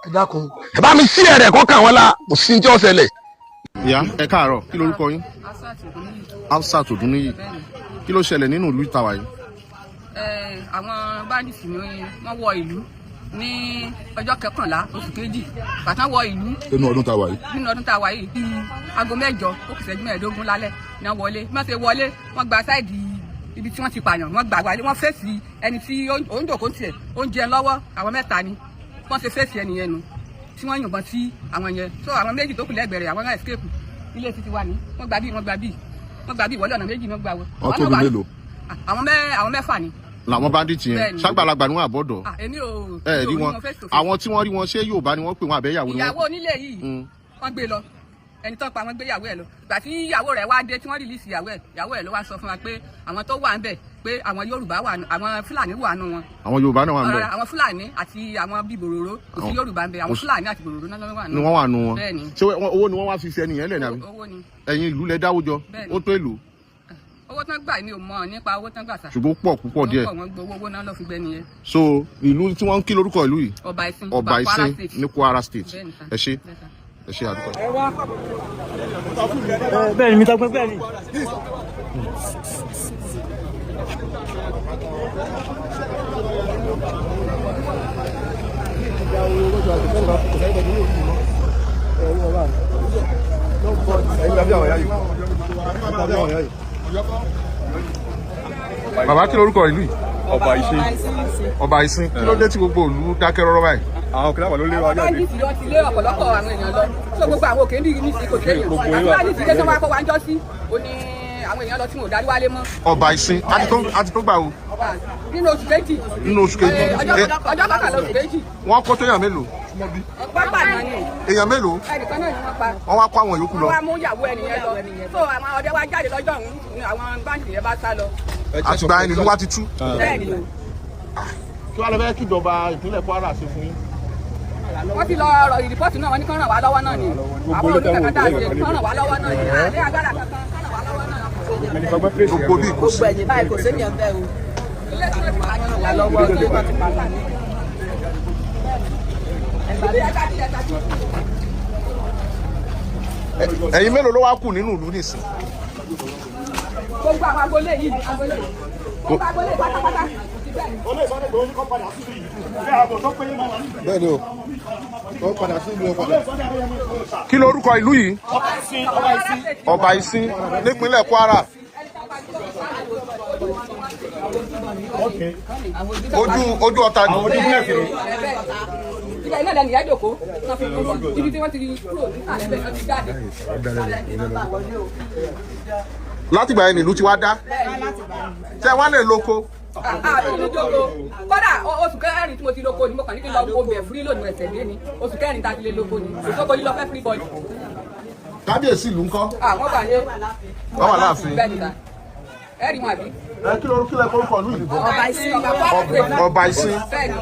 Ẹ dákun. Ẹ bá mi sí ẹ̀rẹ̀ kọ́kàn wọn la, kò sí ní tí ó ṣẹlẹ̀. Ìyá, ẹ káàárọ̀. Kí lorúkọ yín? Hafsat Odúnníyì. Kí ló ṣẹlẹ̀ nínú ìlú ìtawà yìí? Àwọn bandits ni wọ́n wọ ìlú ní ọjọ́ kọkànlá oṣù kejì bàtà wọ ìlú. Nínú ọdún tàwa yìí. Nínú ọdún tàwa yìí, bíi aago 8 ó kù ìṣẹ́jú 15 lálẹ́ ni wọ́n wọlé. Bí wọ́n ṣe wọlé, wọ́n gba side ibi tí wọ́n ti pààyàn, wọ́n gbà wálé. Wọ́n fèsì ẹni tí ó ń jòkó tiẹ̀, ó ń jẹun lọ́wọ́. Àwọn mẹ́ta ni wọ́n ṣe fèsì ẹni yẹn nu tí wọ́n yìnbọn sí àwọn yẹn. So àwọn méjì tó kù lẹ́gbẹ̀ẹ́ rẹ̀, àwọn náà escape. Ilé títí wà ní wọ́n gba bí, wọ́n gba bí, wọ́n gba bí ìwọlé, ọ̀nà méjì ni wọ́n gbà wọ. Wọ́n tóbi mélòó? Àwọn mẹ́fà ni. Làwọn bandits yẹn? Bẹ́ẹ̀ni. Ṣàgbàlagbà ni wọn àbọ̀dọ̀? Èmi ò Ẹ rí wọn? Face to face. Àwọn tí wọ́n rí wọn, ṣé Yorùbá ni wọ́n pè wọn àbẹ́yàwó ni Ìyàwó wọ́n? onílé yìí, wọ́n gbé lọ. Ẹni tó pa wọ́n gbé ìyàwó ẹ̀ lọ. Ìgbà tí ìyàwó rẹ̀ wá dé, tí wọ́n release ìyàwó ẹ̀, ìyàwó ẹ̀ ló wá sọ fún wa pé àwọn tó wà ń bẹ̀, pé àwọn Yorùbá wà, àwọn Fúlàní wà nù wọn. Àwọn Yorùbá náà wà ń bẹ̀? Rárá, àwọn Fúlàní àti àwọn bíi bòròró. Kò sí Yorùbá ń bẹ̀. Àwọn Fúlàní àti bòròró náà ló wà nù. Ni wọ́n wà nù wọn? Bẹ́ẹ̀ni. Ṣé owó ni wọ́n wá fi fi ẹni yẹn lẹ̀ ní àbí? Owó ni. Ẹ̀yin ìlú lẹ dáwó jọ? Bẹ́ẹ̀ni. Ó tó èlò? Owó tán gbà, mi ò mọ̀ nípa owó tán gbà sà. Ṣùgbọ́n ó pọ̀ púpọ̀ díẹ̀. Wọ́n pọ̀, wọ́n gbowó, owó náà ló fi gbẹ nìyẹn. So ìlú tí wọ́n ń kí lórúkọ ìlú yìí? Ọba Ìsìn. Ọba Kwara Ìsìn State. ní Kwara State. Bẹ́ẹ̀ni sà. Ẹ ṣé. Bẹ́ẹ̀ sà. Ẹ ṣé, àdúgbò. Bẹ́ẹ̀ni mi tọpẹ, bẹ́ẹ̀ni. Bàbá, kí lorúkọ ìlú yìí? Ọba Ìsìn. Ọba Ìsìn. Kí ló dé tí gbogbo ìlú dákẹ́ rọ́rọ́ báyìí? Àwọn kìláwà ló lé wa Àwọn jáde. bandits lọ ti lé ọ̀pọ̀lọpọ̀ àwọn èèyàn lọ. So gbogbo àwọn òkè ń bí ní sí kò séèyàn. Gbogbo Àti yín wà. bandits dé tí wọ́n wá kó wa ń jọ́ sí ó ní àwọn èèyàn lọ tí wọn ò darí wálé mọ́. Ọba Ìsìn àti tó gbà o? Nínú oṣù kejì. Nínú oṣù kejì. Ọjọ́ kọkànlá oṣù kejì. Wọ́n kó tó èèyàn mélòó? Pápá náà ni. Èèyàn mélòó? Ẹnìkan náà ni wọ́n pa. Wọ́n wá kó àwọn yòókù lọ? Wọ́n wá mú ìyàwó ẹnìyẹn lọ. So àwọn ọdẹ wa jáde lọ́jọ́ ọ̀hún ni àwọn bandits yẹn bá sá lọ. Àtìgbà yẹn nìlú wa ti tú. Bẹ́ẹ̀ ni. Kí wàá lọ fẹ́ kí ìjọba ìpínlẹ̀ Kwara ṣe fún yín? Wọ́n ti lọ ọ̀rọ̀ ìrìpọ́tù náà, wọ́n ní kán ràn wá lọ́wọ́ náà ni. Àwọn olùkẹ́kọ̀ọ́ tá a ṣe, kán ràn wá lọ́wọ́ náà ni. Àlẹ́ agbára kankan, kán ràn wá lọ́wọ́ náà. Gbogbo bí kò sí. Gbogbo ẹ̀yìn báyìí, kò séèyàn bẹ́ẹ̀ o. Ilé tí wọ́n ti pààyàn lọ́wọ́ tí wọ́n ti pààyàn. Ibi ẹ̀ka ti ẹ̀ka ti. Ẹ̀yin mélòó ló wá kù nínú ìlú nìsín? Gbogbo àwọn agboolé yìí, agboolé yìí. Gbogbo agboolé pátápátá. Bẹ́ẹ̀ ni o, wọ́n padà sí ìlú wọn padà. Kí lorúkọ ìlú yìí? Ọba Ìsín nípínlẹ̀ Kwara. Ojú ọ̀tá ni. Ibẹ̀ náà lẹ́nu ìyá ìjòkó wọ́n fi kúrò ibi tí wọ́n ti kúrò nísàlẹ̀ bẹ́ẹ̀ wọ́n ti jáde. Látìgbà yẹn nílùú ti wá dá. Ṣé wọ́n lè lóko? Àti ìjókòó kódà oṣù kẹrin tí mo ti lóko ni mo kàn ní kí n lọ wo bẹ̀ fúrí lónìí ẹsẹ̀ dé ni oṣù kẹrin tá a ti lè lóko ni ìsókò lílọ fẹ́ fúrí bọ́ọ̀lù. Kábíyèsí ìlú ńkọ́? Àwọn wà ní. Wọ́n wà láàfin. Bẹ́ẹ̀ ni ta ẹ rí wọn àbí. Ẹ kí lorúkọ kílẹ̀ korúkọ ìlú yìí? Ọba Ìsín, ọba Kwara. Ọba Ìsín. Bẹ́ẹ̀ ni.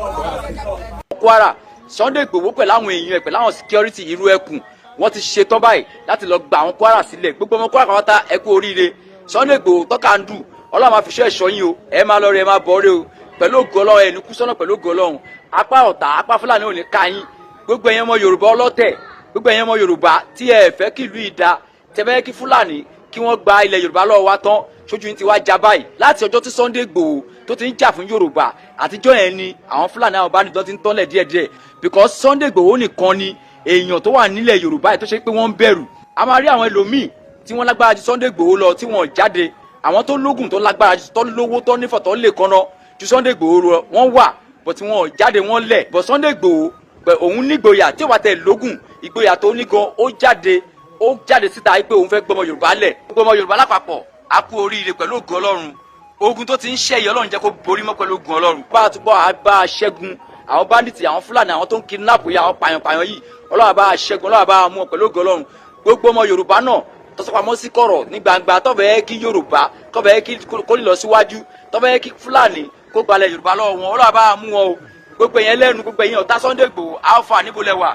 Kwara, Sunday Igboho pẹ̀lú àwọn èèyàn ẹ̀ pẹ̀lú àwọn security irú ẹkùn, wọ́n ti ṣetán báyìí láti lọ gba àwọn Kwara sílẹ̀. Gbogbo ọmọ Kwara pátá, ẹ kú oríire. Sunday Igboho tọ́ka ń dù, Ọlọ́run máa fi ṣọ́ ẹ̀ṣọ́ yín o. Ẹ máa lọ rí, ẹ máa bọ̀ rí o, pẹ̀lú ògo Ọlọ́run. Ẹ̀ ní kú sọ́nà pẹ̀lú ògo Ọlọ́run. Apá ọ̀tá, apá Fúlàní ò ní ká yín. Gbogbo ẹ̀yin ọmọ Yorùbá ọlọ́tẹ̀, gbogbo ẹ̀yin ọmọ Yorùbá tí ẹ fẹ́ kí ìlú yìí da, tẹ́ kí Fúlàní kí wọ́n gba ilẹ̀ Yorùbá lọ́wọ́ wa tán, sójú yín ti wá já báyìí. Láti ọjọ́ tí Sunday Igboho tó ti ń jà fún Yorùbá àtijọ́ yẹn ni àwọn Fúlàní, àwọn bá nìkan ti ń tọ́lẹ̀ díẹ̀díẹ̀, because Sunday Igboho nìkan ni èèyàn tó wà nílẹ̀ Yorùbá yìí tó ṣe pé wọ́n ń bẹ̀rù. A máa rí àwọn ẹlòmíì tí wọ́n lágbára ju Sunday Igboho lọ tí wọ́n jáde, àwọn tó lógùn, tó lágbára, tó lówó, tó nífọ̀, tó lè kọ́nà ju Sunday Igboho lọ, wọ́n wà, but tí wọ́n jáde, wọ́n lẹ̀. But Sunday Igboho pẹ̀ òun nígboyà tí ó bá tẹ̀ lógùn, ìgboyà tó ní gan, ó jáde, ó jáde síta pé òun fẹ́ gbọmọ Yorùbá lẹ̀. Gbọmọ Yorùbá lápapọ̀, a kú oríire. Pẹ̀lú ògùn Ọlọ́run, ogun tó ti ń ṣẹ́ yìí, Ọlọ́run jẹ́ kó borí mọ́ pẹ̀lú ògùn Ọlọ́run. Bá a túbọ̀ bá a ṣẹ́gun àwọn bandits, àwọn Fúlàní, àwọn tó ń kidnap yìí, àwọn pààyàn-pààyàn yìí, Ọlọ́run bá a ṣẹ́gun, Ọlọ́run bá a mú ọ pẹ̀lú ògùn Ọlọ́run. Gbogbo ọmọ Yorùbá náà tọ́sọ́pamọ́ sí kọ̀rọ̀ ní gbangba, tọ́fẹ́ kí Yorùbá kọ́fẹ́ kí kó lè lọ síwájú, tọ́fẹ́ kí Fúlàní kó gbalẹ̀ Yorùbá lọ́wọ́ wọn, Ọlọ́run bá a mú wọn o. Gbogbo ẹ̀yin ẹlẹ́nu, gbogbo ẹ̀yin ọ̀tá Sunday Igboho, alpha, níbo lẹ wà?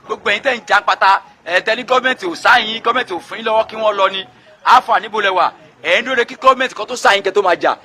Gbogbo ẹ̀yin tẹ̀ ń jà pátá ẹ̀ ní gọ́ọ̀mẹ̀ntì ò sáyìn, gọ́ọ̀mẹ̀ntì ò fún yín lọ́wọ́ kí wọ́n lọ ni, alpha, níbo lẹ wà? Ẹ̀ ń dúró kí gọ́ọ̀mẹ̀ntì kan tó sáyìn kẹ́ tó máa jà,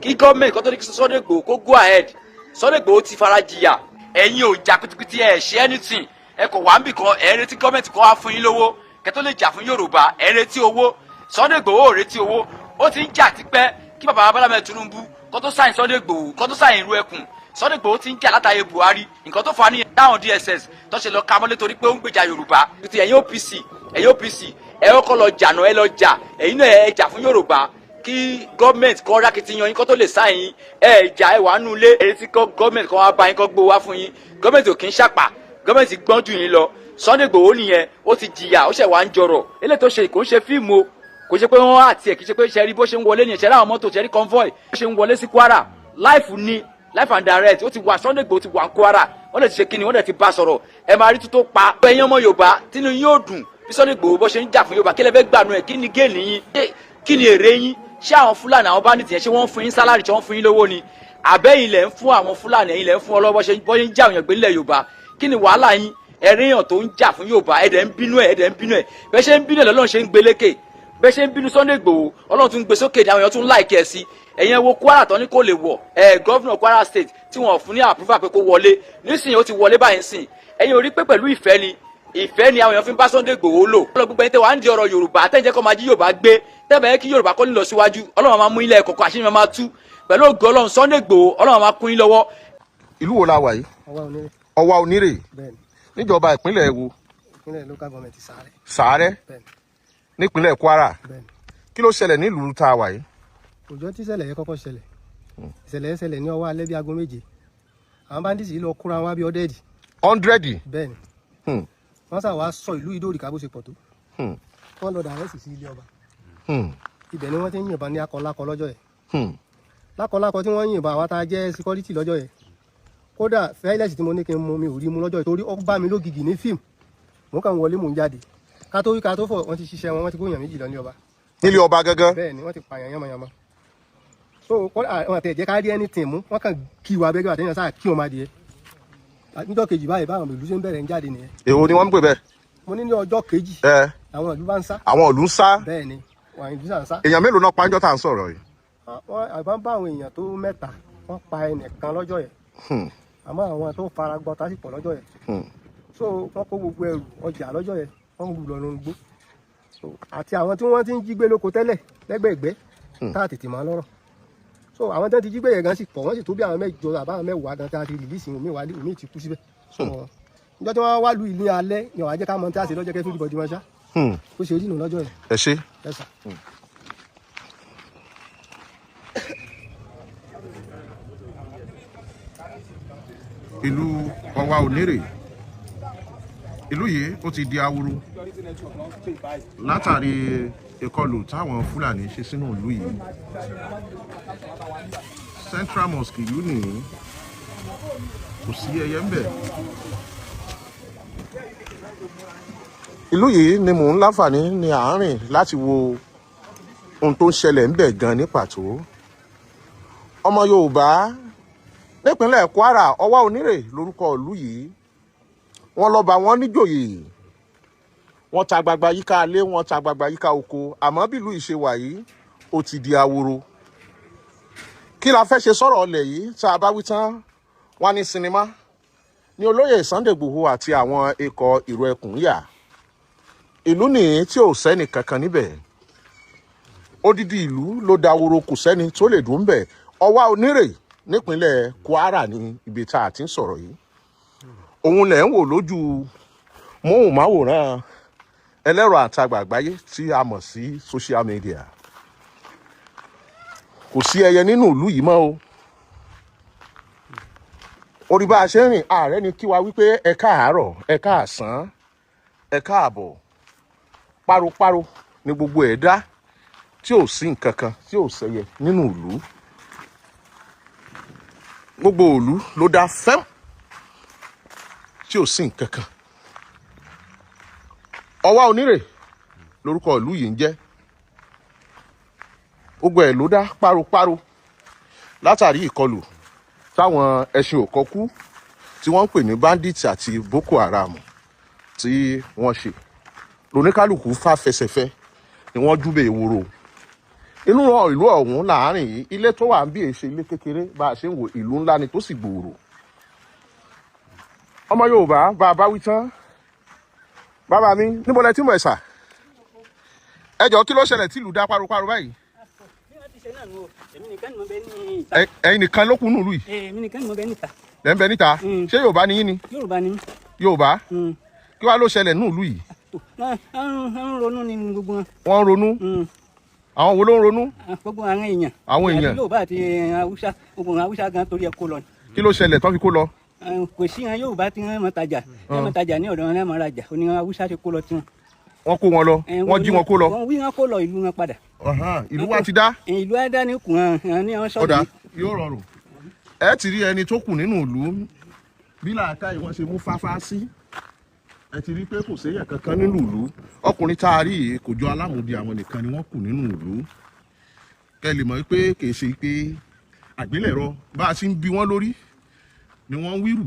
kí gọ́ọ̀mẹ̀ntì kan tó ní kí Sunday Igboho kó go ahead. Sunday Igboho ti fara jìyà, ẹ̀yin ò jà pitipiti, ẹ̀ ṣe anything, ẹ kò wá ń bì kan, ẹ̀ ń retí gọ́ọ̀mẹ̀ntì kan wá fún yín lówó kẹ́ tó lè jà fún Yorùbá. Ẹ̀ ń retí owó. Sunday Igboho ò retí owó, ó ti ń jà tipẹ́ kí bàbá Bọ́lá Ahmed Tinubu kó tó sign Sunday Igboho, kó tó sign ìlú ẹkùn. Sunday Igboho ti ń jà látàyè Buhari. Nǹkan tó fà á nìyẹn táwọn DSS tó ṣe lọ ka mọ́lé, torí pé ó ń gbèjà Yorùbá. Ti ẹ̀yin OPC, ẹ̀yin OPC, ẹ kọ́kọ́ lọ jà náà, ẹ lọ jà. Ẹ̀yin náà ẹ jà fún Yorùbá kí gọ́ọ̀mẹ̀ntì kọ́ rákìtìyàn yín kó tó lè sign yín. Ẹ jà, ẹ wà nù lé èyí tí gọ́ọ̀mẹ̀ntì kan wá bá yín kó gbó wá fún yín. Gọ́ọ̀mẹ̀ntì ò kí ń ṣàpà, gọ́ọ̀mẹ̀ntì gbọ́n jù yín lọ. Sunday Igboho nìyẹn, ó ti jìyà, ó ṣẹ̀ wá ń jọrọ̀. Eléyìí tó ṣe kò ń ṣe fíìmù o, kò ṣe pé wọ́n àti ẹ̀ kì í ṣe pé ṣe rí bó ṣe ń wọlé nìyẹn, ṣe rí àwọn mọ́tò, ṣe rí convoy bó ṣe ń wọlé sí Kwara live ni, live and direct. Ó ti wà, Sunday Igboho ti wà ní Kwara, wọ́n lè ti ṣe kíni, wọ́n lè ti bá sọ̀rọ̀. Ẹ máa rí tó pa ẹ̀yin ọmọ Yorùbá tínú yín ó dùn bí Sunday Igboho bó ṣe ń jà fún Yorùbá. Kí lẹ fẹ́ gbà nù ẹ̀? Kí ni gain yín? Kí ni èrè yín? Ṣé àwọn Fúlàní, àwọn bandits yẹn, ṣé wọ́n ń fún yín salary? Ṣé wọ́n ń fún yín lówó ni? Àbẹ́yìn lẹ̀ ń fún àwọn Fúlàní, ẹ̀yin lẹ̀ ń fún ọlọ́wọ́ bọ́ ṣe ń jà òyìn gbé nílẹ̀ Yorùbá? Kí ni wàhálà yín? Ẹ̀ríyàn tó ń jà fún Yorùbá, ẹ̀dẹ̀ ń bínú ẹ̀, ẹ̀dẹ̀ ń bínú ẹ̀. Bẹ́ẹ̀ ṣe ń bínú ẹ̀ lọ́lọ́run ṣe ń gbélékè. Bẹ́ẹ̀ ṣe ń bínú Sunday Igboho, Ọlọ́run tún gbé sókè ní àwọn èèyàn tún like ẹ̀ sí. Ẹ̀yin wo Kwara tán ní kò lè wọ̀ ẹ̀, governor Kwara State tí wọ́n fún ní approval pé kó wọlé, nísìnyí ó ti wọlé báyìí sìn. Ẹ̀yin ò rí pé pẹ̀lú ìfẹ́ ni, ìfẹ́ ni àwọn èèyàn fi ń bá Sunday Igboho lò. Ọlọ́run, gbogbo ẹni tẹ́ wàá ń di ọ̀rọ̀ Yorùbá, tẹ́ǹjẹ́ kọ́ máa jí Yorùbá gbé, tẹ́bẹ̀ yẹ kí Yorùbá kọ́ ní lọ síwájú, Ọlọ́run máa mú ilẹ̀ kọ̀ọ̀kan, àṣírí máa tú pẹ̀lú ògo Ọlọ́run. Sunday Igboho, Ọlọ́run máa kún yín lọ́wọ́. Ìlú wo la wà yìí? Ọwá Onírè. Ọwá Onírè. Bẹ́ẹ̀ni. Níjọba ìpínlẹ̀ wo? Ìpínlẹ̀, local government Sàárẹ̀. Sàárẹ̀. Bẹ́ẹ̀ni. Nípínlẹ̀ Kwara. Bẹ́ẹ̀ni. Kí ló ṣẹlẹ̀ nílùú tá a wà yìí? Òjò tí ìṣẹ̀lẹ̀ yẹn kọ́kọ́ ṣẹlẹ̀, ìṣẹ̀lẹ̀ yẹn ṣẹlẹ̀ ní ọwọ́ alẹ́ bíi aago 7. Àwọn bandits yìí lọ kóra wọn bí 100. 100? Bẹ́ẹ̀ni. Wọ́n sà wá sọ ìlú Ìdó-Òrìkà bó ṣe pọ̀ tó. Wọ́n lọ direct sí ilé ọba. Ibẹ̀ ni wọ́n ti ń yìnbọn ní akọlákọ lọ́jọ́ yẹn. Lákọlákọ tí wọ́n yìnbọn, àwa tá a jẹ́ security lọ́jọ́ yẹn, kódà fẹ́lẹ́sì tí mo ní kí n mú, mi ò rí mu lọ́jọ́ yẹn, torí ó bá mi lógìgì ní fíìmù. Mò ń kàn wọlé, mò ń jáde, ká tó wí ká tó fọ̀, wọ́n ti ṣiṣẹ́ wọn, wọ́n ti kó èèyàn méjì lọ ní ọba. Nílé ọba gangan? Bẹ́ẹ̀ ni, wọ́n ti pààyàn yánmayànmá. So kódà wọn àti ẹ̀jẹ̀ ká rí anything mú, wọ́n kàn kí wa bẹ́ẹ̀ àtẹ̀yàn sáà kí wọn máa di ẹ. Níjọ́ kejì báyìí, báwọn ìlú ṣe ń bẹ̀rẹ̀ ń jáde nìyẹn. Èwo ni wọ́n ń pè bẹ́ẹ̀? Mo ní ní ọjọ́ kejì, àwọn ìlú bá ń sá. Àwọn ìlú ń sá? Bẹ́ẹ̀ ni, àwọn ìlú sà ń sá. Èèyàn mélòó náà pàǹjọ́ tá à ń sọ̀rọ̀ yìí? Àbá ń bá àwọn èèyàn tó mẹ́ta, wọ́n pa ẹnìkan lọ́jọ́ yẹn, àmọ́ àwọn tó fara gbọ́ta sì pọ̀ lọ́jọ́ yẹn. So wọ́n kó gbogbo ẹrù ọjà lọ́jọ́ yẹn, wọ́n rù lọ nínú igbó. So àti àwọn tí wọ́n ti ń jí gbé lóko tẹ́lẹ̀ lẹ́gbẹ̀ẹ́gbẹ́ tá a tètè máa lọ́rọ̀. So àwọn tí wọ́n ti jí gbé yẹn gan sì pọ̀, wọ́n sì tó bí àwọn mẹ́jọ àbáwọn mẹ́wàá gan tá a ti release, omi wà, omi ti kú síbẹ̀. So níjọ́ tí wọ́n wá lu ìlú alẹ́ ni wàá jẹ́ ká mọ tí a ṣe lọ́jọ́ kẹ́ fún ìbọ̀dì wọn ṣá. Ó ṣe rí nù lọ́jọ́ yẹn. Ẹ ṣé. Ẹ sà. Ìlú Ọ̀wá Onírè, ìlú yìí ó ti di ahoro látàrí ìkọlù táwọn Fúlàní ṣe sínú ìlú yìí. Central Mosque ìlú nìyí, kò sí ẹyẹ ń bẹ̀. Ìlú yìí ni mò ń láǹfààní ní àárín láti wo ohun tó ń ṣẹlẹ̀ ń bẹ̀ gan ní pàtó. Ọmọ Yorùbá nípínlẹ̀ Kwara, Ọ̀wá Onírè lórúkọ ìlú yìí. Wọ́n lọ́ba, wọn níjòyè, wọ́n ta gbagba yíká alé, wọ́n ta gbagba yíká oko. Àmọ́ bílùú yìí ṣe wà yìí, ó ti di ahoro. Kí la fẹ́ ṣe sọ̀rọ̀ ọlẹ̀ yìí? Tá a bá wí tán, wọ́n ní sinimá ní olóyè Sunday Igboho àti àwọn ikọ̀ ìró ẹkùn yà. Ìlú nìyí tí ò sẹ́ni kankan níbẹ̀. Odidi ìlú ló dahoro, kò sẹ́ni tó lè dùn bẹ̀. Ọ̀wá Onírè nípínlẹ̀ Kwara ní ibi tá a ti ń sọ̀rọ̀ yìí. Òun lẹ̀ ń wò lójú móhùnmáwòrán ẹlẹ́rọ àtagbà àgbáyé tí a mọ̀ sí social media. Kò sí ẹyẹ nínú ìlú yìí mọ́ o. Orí bá a ṣe ń rìn, ààrẹ ni kí wa wípé ẹ káàárọ̀, ẹ káàsán, ẹ káàbọ̀. Páropáro ni gbogbo ẹ̀ dá, tí ò sí nǹkan kan, tí ò sẹ́yẹ nínú ìlú. Gbogbo ìlú ló dá fẹ́m tí ò sí nǹkan kan. Ọ̀wá Onírè lórúkọ ìlú yìí ń jẹ́. Gbogbo ẹ̀ ló dá páropáro látàrí ìkọlù táwọn ẹṣin òkọkú tí wọ́n ń pè ní bandits àti Boko Haram tí wọ́n ṣe. Lóníkálùkù fà fẹsẹ̀fẹ́ ni wọ́n júbẹ̀ ewúro inú ìlú ọ̀hún láàárín yìí. Ilé tó wà ń bí èṣe ilé kékeré bá a ṣe ń wo, ìlú ńlá ni tó sì gbòòrò. Ọmọ Yorùbá, bá a bá wí tán, bàbá mi, níbo lẹ tí mo ẹ̀ sà? Ẹ jọ, kí ló ṣẹlẹ̀ tí ìlú dá páropáro báyìí? Ẹ̀yin nìkan ló kù nùlù yìí? Èmi nìkan ni mo bẹ níta. Lẹ́ ń bẹ níta? Ṣé Yorùbá ni yín ni? Yorùbá ni mí. Yorùbá? Kí wàá ló ṣẹlẹ̀ nùlù yìí? Ń ronú ni gbogbo wọn. Wọ́n ń ronú? Àwọn wo ló ń ronú? Gbogbo àwọn èèyàn. Àwọn èèyàn. Yorùbá àti Haúsá, gbogbo àwọn Haúsá gan torí ẹ kó lọ. Kí ló ṣẹlẹ̀ tán fi kó lọ? Kò sí wọn, Yorùbá tí wọ́n máa tajà, wọ́n máa tajà ní ọ̀dọ̀ wọn, wọ́n máa rajà, oní Haúsá ti kó lọ tiwọn. Wọ́n kó wọn lọ, wọ́n jí wọn kó lọ. Wọ́n wí wọn kó lọ ìlú wọn padà. Ìlú wa ti dá. Ìlú wa dá ní kùn án ní wọn sọ̀rọ̀. Ọ̀dà yóò rọrùn. Ẹ ti rí ẹni tó kù nínú ìlú bí làákàyè wọn ṣe mú fáfá sí. Ẹ ti rí pé kò séyàn kankan nínú ìlú. Ọkùnrin tá a rí yìí kò jọ alámùdí, àwọn nìkan ni wọ́n kù nínú ìlú. Kẹ́ lè mọ̀ pé kì í ṣe pé àgbélẹ̀rọ bá a ti ń bi wọ́n lórí ni wọ́n ń wírù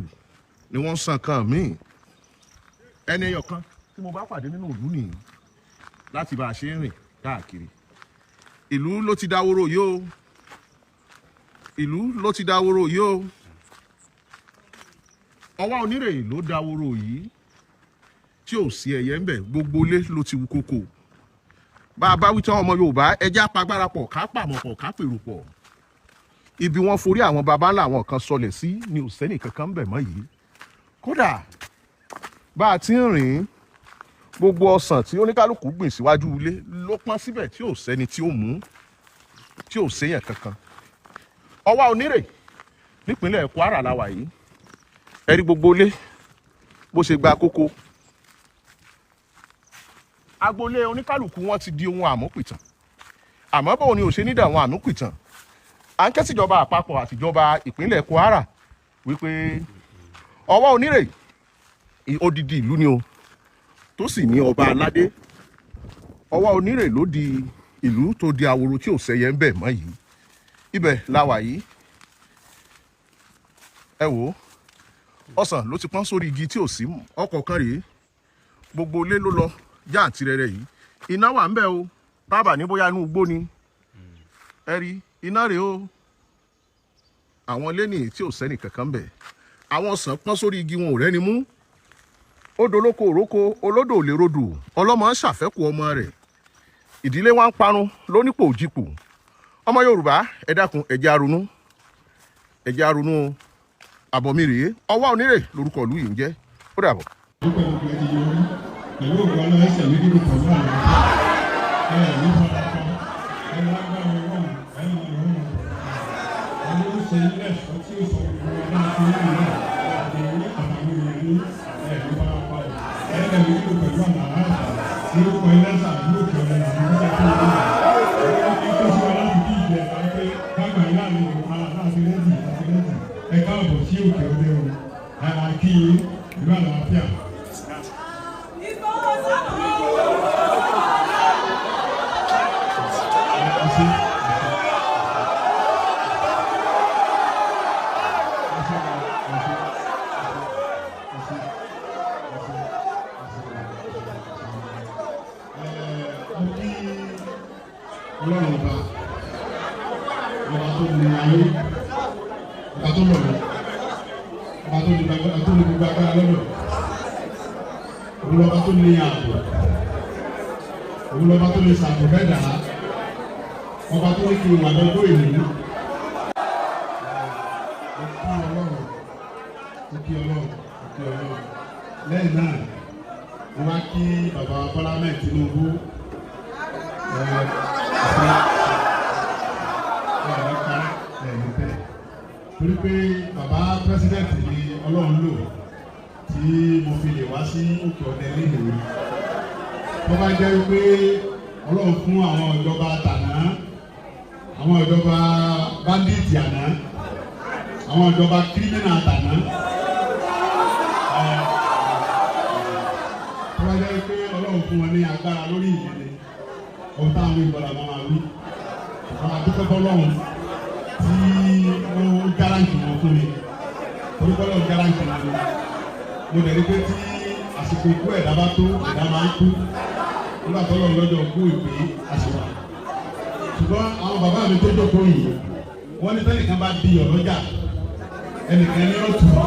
ni wọ́n ń san kan míì. Ẹni ẹyọ kan tí mo bá pàdé nínú ìlú nìyí láti bá a ṣe ń rìn káàkiri. Ìlú ló ti dáwóró yìí o. Ìlú ló ti dáwóró yìí o. Ọ̀wá Onírè ló dáwóró yìí tí ò sí ẹyẹ ń bẹ̀. Gbogbo ilé ló ti wú kókó. Bá a bá wí tán, ọmọ Yorùbá, ẹjẹ́ apagbára pọ̀, ká pàmò pọ̀, ká pèrò pọ̀. Ibi wọ́n forí àwọn baba ńlá àwọn kan sọlẹ̀ sí ni ò sẹ́nì kankan ń bẹ̀ mọ́ yìí. Kódà bá a ti ń rìn, gbogbo ọsàn tí oníkálukú gbìn síwájú ilé ló pọ́n síbẹ̀ tí ò sẹ́ni tí ó mú, tí ò séyàn kankan. Ọ̀wá Onírè nípínlẹ̀ Kwara la wà yìí. Ẹ rí gbogbo ilé bó ṣe gba kókó. Agboolé oníkálukú wọn ti di ohun àmúpìtàn. Àmọ́ báwo ni ò ṣe ní dà àwọn àmúpìtàn? À ń ké síjọba àpapọ̀ àtìjọba ìpínlẹ̀ Kwara wípé Ọ̀wá Onírè odidi ìlú ni o, tó sì ní ọba aládé. Ọ̀wá Onírè ló di ìlú tó di ahoro tí ò sẹ́yẹ ń bẹ̀ mọ́ yìí. Ibẹ̀ la wà yìí. Ẹ wò ó, ọsàn ló ti pọ́n sórí igi tí ò sí ọkọ̀ kan rèé. Gbogbo ilé ló lọ jáàntìrẹrẹ yìí. Iná wà ń bẹ̀ o, tábà ní bóyá inú igbó ni. Ẹ rí Iná rèé o. Àwọn ilé nìyí tí ò sẹ́nì kankan bẹ̀. Àwọn ọ̀sán pọ́n sórí igi, wọn ò rẹ́ni mú. Ó dolóko òróko, olódò ò lè rodò, ọlọ́mọ ń ṣàfẹ́kù ọmọ rẹ̀. Ìdílé wa ń parun lónípò òjìpò. Ọmọ Yorùbá, ẹ dákun, ẹ jẹ́ á ronú, ẹ jẹ́ á ronú o. Àbọ̀ mi rèé, Ọwá Onírè lórúkọ ìlú yìí ń jẹ́. Ó dàbọ̀. Dúpẹ́ gbogbo ẹ ti yọrí pẹ̀lú ògùn ọlọ́ẹ̀sẹ̀ mi nínú pẹ̀lú àlàáfíà ẹ ní farapa ẹ lágbára Ọlọ́run ẹ máa lọ́rùn ẹ ló ṣe ilé ẹ̀ṣọ́ tí ó sọ gbogbo ọba àti orí náà àti ní àtàwọn èèyàn ní ẹ ní farapa ẹ lẹ́nu nínú pẹ̀lú àlàáfíà lórúkọ ẹlẹ́sà lókè ọ̀rẹ́ àti nígbà tó ń bọ̀ ẹ tó sí wa láti bí ìjẹta pé kágbà yín láàrin àti rẹ́dì àti rẹ́dì ẹ káàbọ̀ sí òkè ọdẹ o ẹ kí ìlú àlàáfíà. Ọlọ́run ọba, ọba tó ní ayé, ọba tó lọ̀rọ̀, ọba tó ní gbogbo agbára lọ́dọ̀, òun lọ́ba tó ní ààbò, òun lọ́ba tó lè ṣàbò fẹ́ dà á, ọba tó ní kí n wà lọ́jọ́ èmi. Mo kí Ọlọ́run, mo kí Ọlọ́run, mo kí Ọlọ́run. Lẹ́yìn náà, mo wá kí bàbá Bọ́lá Ahmed Tinubu. Torí pé bàbá pírẹsidẹ́ǹtì ni Ọlọ́run lò tí mo fi lè wá sí òkè ọdẹ lénìí. Tó bá jẹ́ wípé Ọlọ́run fún àwọn ìjọba tàná, àwọn ìjọba báńdíìtì àná, àwọn ìjọba kírímìnà tàná, tó bá jẹ́ wípé Ọlọ́run fún wọn ní agbára lórí ìyẹn ni ohun táwọn ìbọ̀là máa wí. Àwọn adúpẹ́ fọlọ́run tí ó gáráǹtì wọn fún mi, torí fọlọ́run gáráǹtì wọn ni. Mo dẹ̀ rí pé tí àsìkò ikú ẹ̀dá bá tó, ẹ̀dá máa ń kú. Nígbà tó lọ́run lọ́jọ́ kú ìpè àsìkò. Ṣùgbọ́n àwọn bàbá mi tó jókòó yìí, wọ́n ní tẹ́nìkan bá di ọ̀lọ́jà, ẹnìkan ní ó tù ú.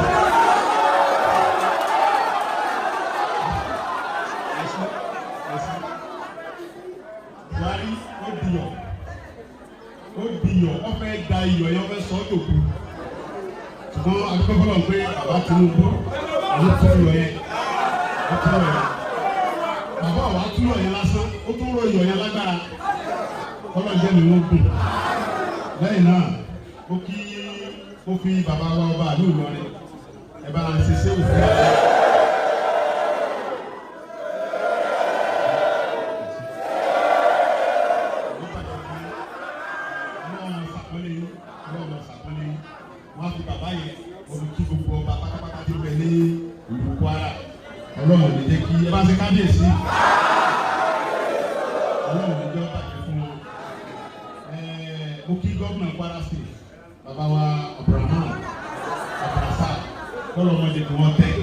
Buhari ó diyọ̀, ó diyọ̀, ó fẹ́ da iyọ̀ yẹn, ó fẹ́ sọ ọ́ dòkú. Ṣùgbọ́n adúpẹ́ fọlọ́run pé bàbá Tinubu àwọn tún iyọ̀ yẹn, ó tún iyọ̀ yẹn. Bàbá wa tún iyọ̀ yẹn lásán, ó tún rọ iyọ̀ yẹn lágbára. Ọlọ́run jẹ́ mi wọ́n gùn. Lẹ́yìn náà, ó kí ó fi bàbá wa ọba àlú Ìlọrin, ẹ bá ń ṣe ṣé òfin àti. Wọ́n fi bàbá yẹn olùkí gbogbo ọba pátápátá tí ń bẹ ní ìlú Kwara. Ọlọ́run lè jẹ́ kí ẹ bá ṣe kábíyèsí. Ọlọ́run lè jẹ́ bàjẹ́ fún wọn. Mo kí gómìnà Kwara State, bàbá wa Abraham Abrasa, kọ́lọ́ ọmọdé kí wọ́n tẹ̀.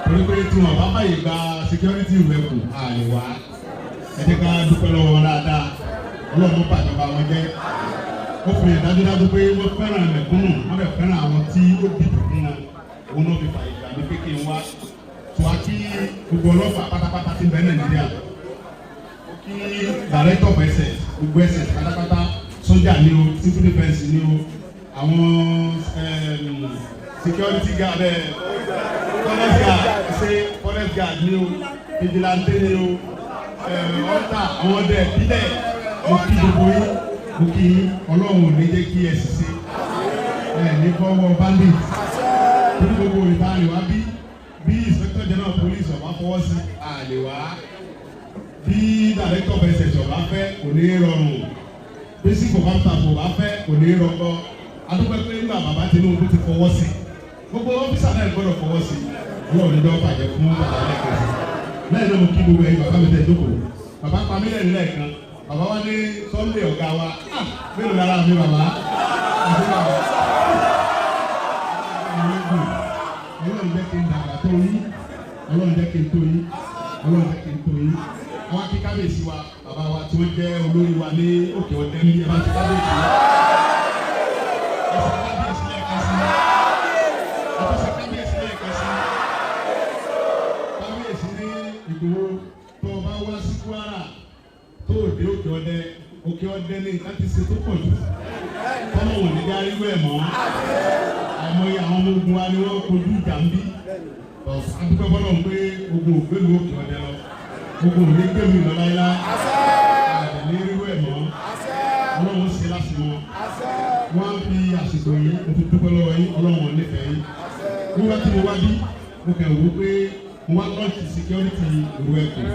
Torí pé tí wọn bá báyìí gba security rẹ̀ kù, àlè wá. Ẹ jẹ́ ká dúpẹ́ lọ́wọ́ wọn dáadáa. Ọlọ́run bàjọba wọn jẹ́. Ó fi hàn dájúdájú pé wọ́n fẹ́ràn mẹ̀kúnnù, wọ́n dẹ̀ fẹ́ràn àwọn tí ó dìbò fún wọn. Òun náà fi fàyè gbà mí pé kí n wá. Tó a kí gbogbo ọlọ́pàá pátápátá tí ń bẹ Nàìjíríà. Ó kí director of SS, gbogbo SS pátápátá, sójà ni o, civil defence ni o, àwọn security guard, forest guard, ṣe forest guard ni o, vigilante ni o, ọ̀tá, àwọn ọdẹ ìbílẹ̀. Mo kí gbogbo yín, mo kí Ọlọ́run ò ní jẹ́ kí ẹ ṣiṣẹ́ ẹ ní fọwọ́ bandit. Torí gbogbo ìta rìn wá bí bí inspector general police ọba fọwọ́ sí àlè wá, bí director of SS ọba fẹ́ kò ní rọrùn, bí chief of staff ọba fẹ́ kò ní rọgbọ. Adúpẹ́ pé nígbà bàbá Tinubu ti fọwọ́ sí, gbogbo ọ́fíìsà náà gbọ́dọ̀ fọwọ́ sí. Ọlọ́run ní jọ́ bàjẹ́ fún bàbá lẹ́ẹ̀kan sí. Lẹ́yìn náà mo kí gbogbo ẹ̀yin bàbá mi tẹ̀ jókòó. Bàbá pa mí lẹ́nu lẹ́ẹ̀kan. Bàbá wa ní Sunday ọ̀gá wa, mélòó lára mi bàbá? Ọlọ́run jẹ́ kí n dàgbà tó yín, Ọlọ́run jẹ́ kí n tó yín, Ọlọ́run jẹ́ kí n tó yín. Àwọn akí kábíyèsí wa, bàbá wa tí wọ́n jẹ́ olórí wa ní òkè ọdẹ ní ẹ bá ti kábíyèsí. wá sí Kwara tó dé Òkè Ọdẹ, Òkè Ọdẹ ní nǹkan ti ṣe tó pọ̀ jù. Tọ́lọ̀ wò ní dárí wẹ̀ mọ́. Àìmọye àwọn ọmọ ogun wa ni wọ́n kojú ìjà ń bí. Adúpẹ́ fọlọ́ pé ogun ò gbélu Òkè Ọdẹ lọ. Ogun ò ní gbélu lọ láíláí. Àdè ní rírú ẹ̀ mọ́. Ọlọ́run ṣe láti wọn. Wọ́n á fi àsìkò yìí, mo fi dúpẹ́ lọ́wọ́ yín, Ọlọ́run ò nífẹ̀ẹ́ yín. Wíwá tí mo wá bí, mo kẹ̀ wò pé mo wá lọ́ọ̀tì security ìlú ẹ̀kọ́.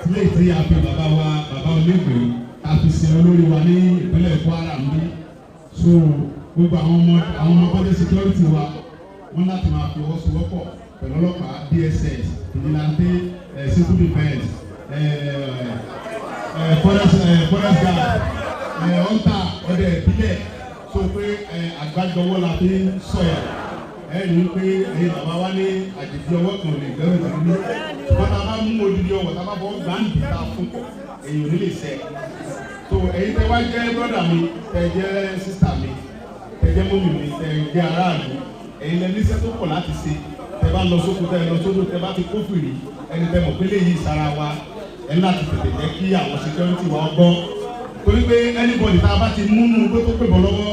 Ilé tí a fi bàbá wa, bàbá onígbè, a fi ṣe olórí wa ní ìpínlẹ̀ Kwara ń bí. So gbogbo àwọn ọmọ bọ́dé security wa, wọ́n láti máa fi ọwọ́ sowọ́pọ̀ pẹ̀lú ọlọ́pàá, DSS, vigilante, civil defence, forest guard, hunter, ọdẹ ìbílẹ̀. So pé àgbájọwọ́ la fi ń sọ̀yà. Ẹ rí i pé ẹ̀yin bàbá wa ní àjèjì ọwọ́ kan lè gbẹ́rù ìdílé. Ṣùgbọ́n tá a bá mú odidi ọwọ́ tá a bá bọ́ gbàǹdì tá a fún pọ̀, èyí ò ní lè ṣẹ. So ẹ̀yin tẹ́ wá jẹ́ brọ́dà mi, tẹ́ jẹ́ sísà mi, tẹ́ jẹ́ mọ́mì mi, tẹ́ jẹ́ aráàlú, ẹ̀yin lẹ níṣẹ́ tó pọ̀ láti ṣe. Tẹ́ bá lọ sóko, tẹ́ lọ sódò, tẹ́ bá ti kófìrí, ẹni tẹ́ mọ̀ pé léyìí sára wa, ẹ ní láti tètè jẹ́ kí àwọn security wa gbọ́. Torí pé anybody tá a bá ti múnú pé tó pè bọ́ lọ́wọ́,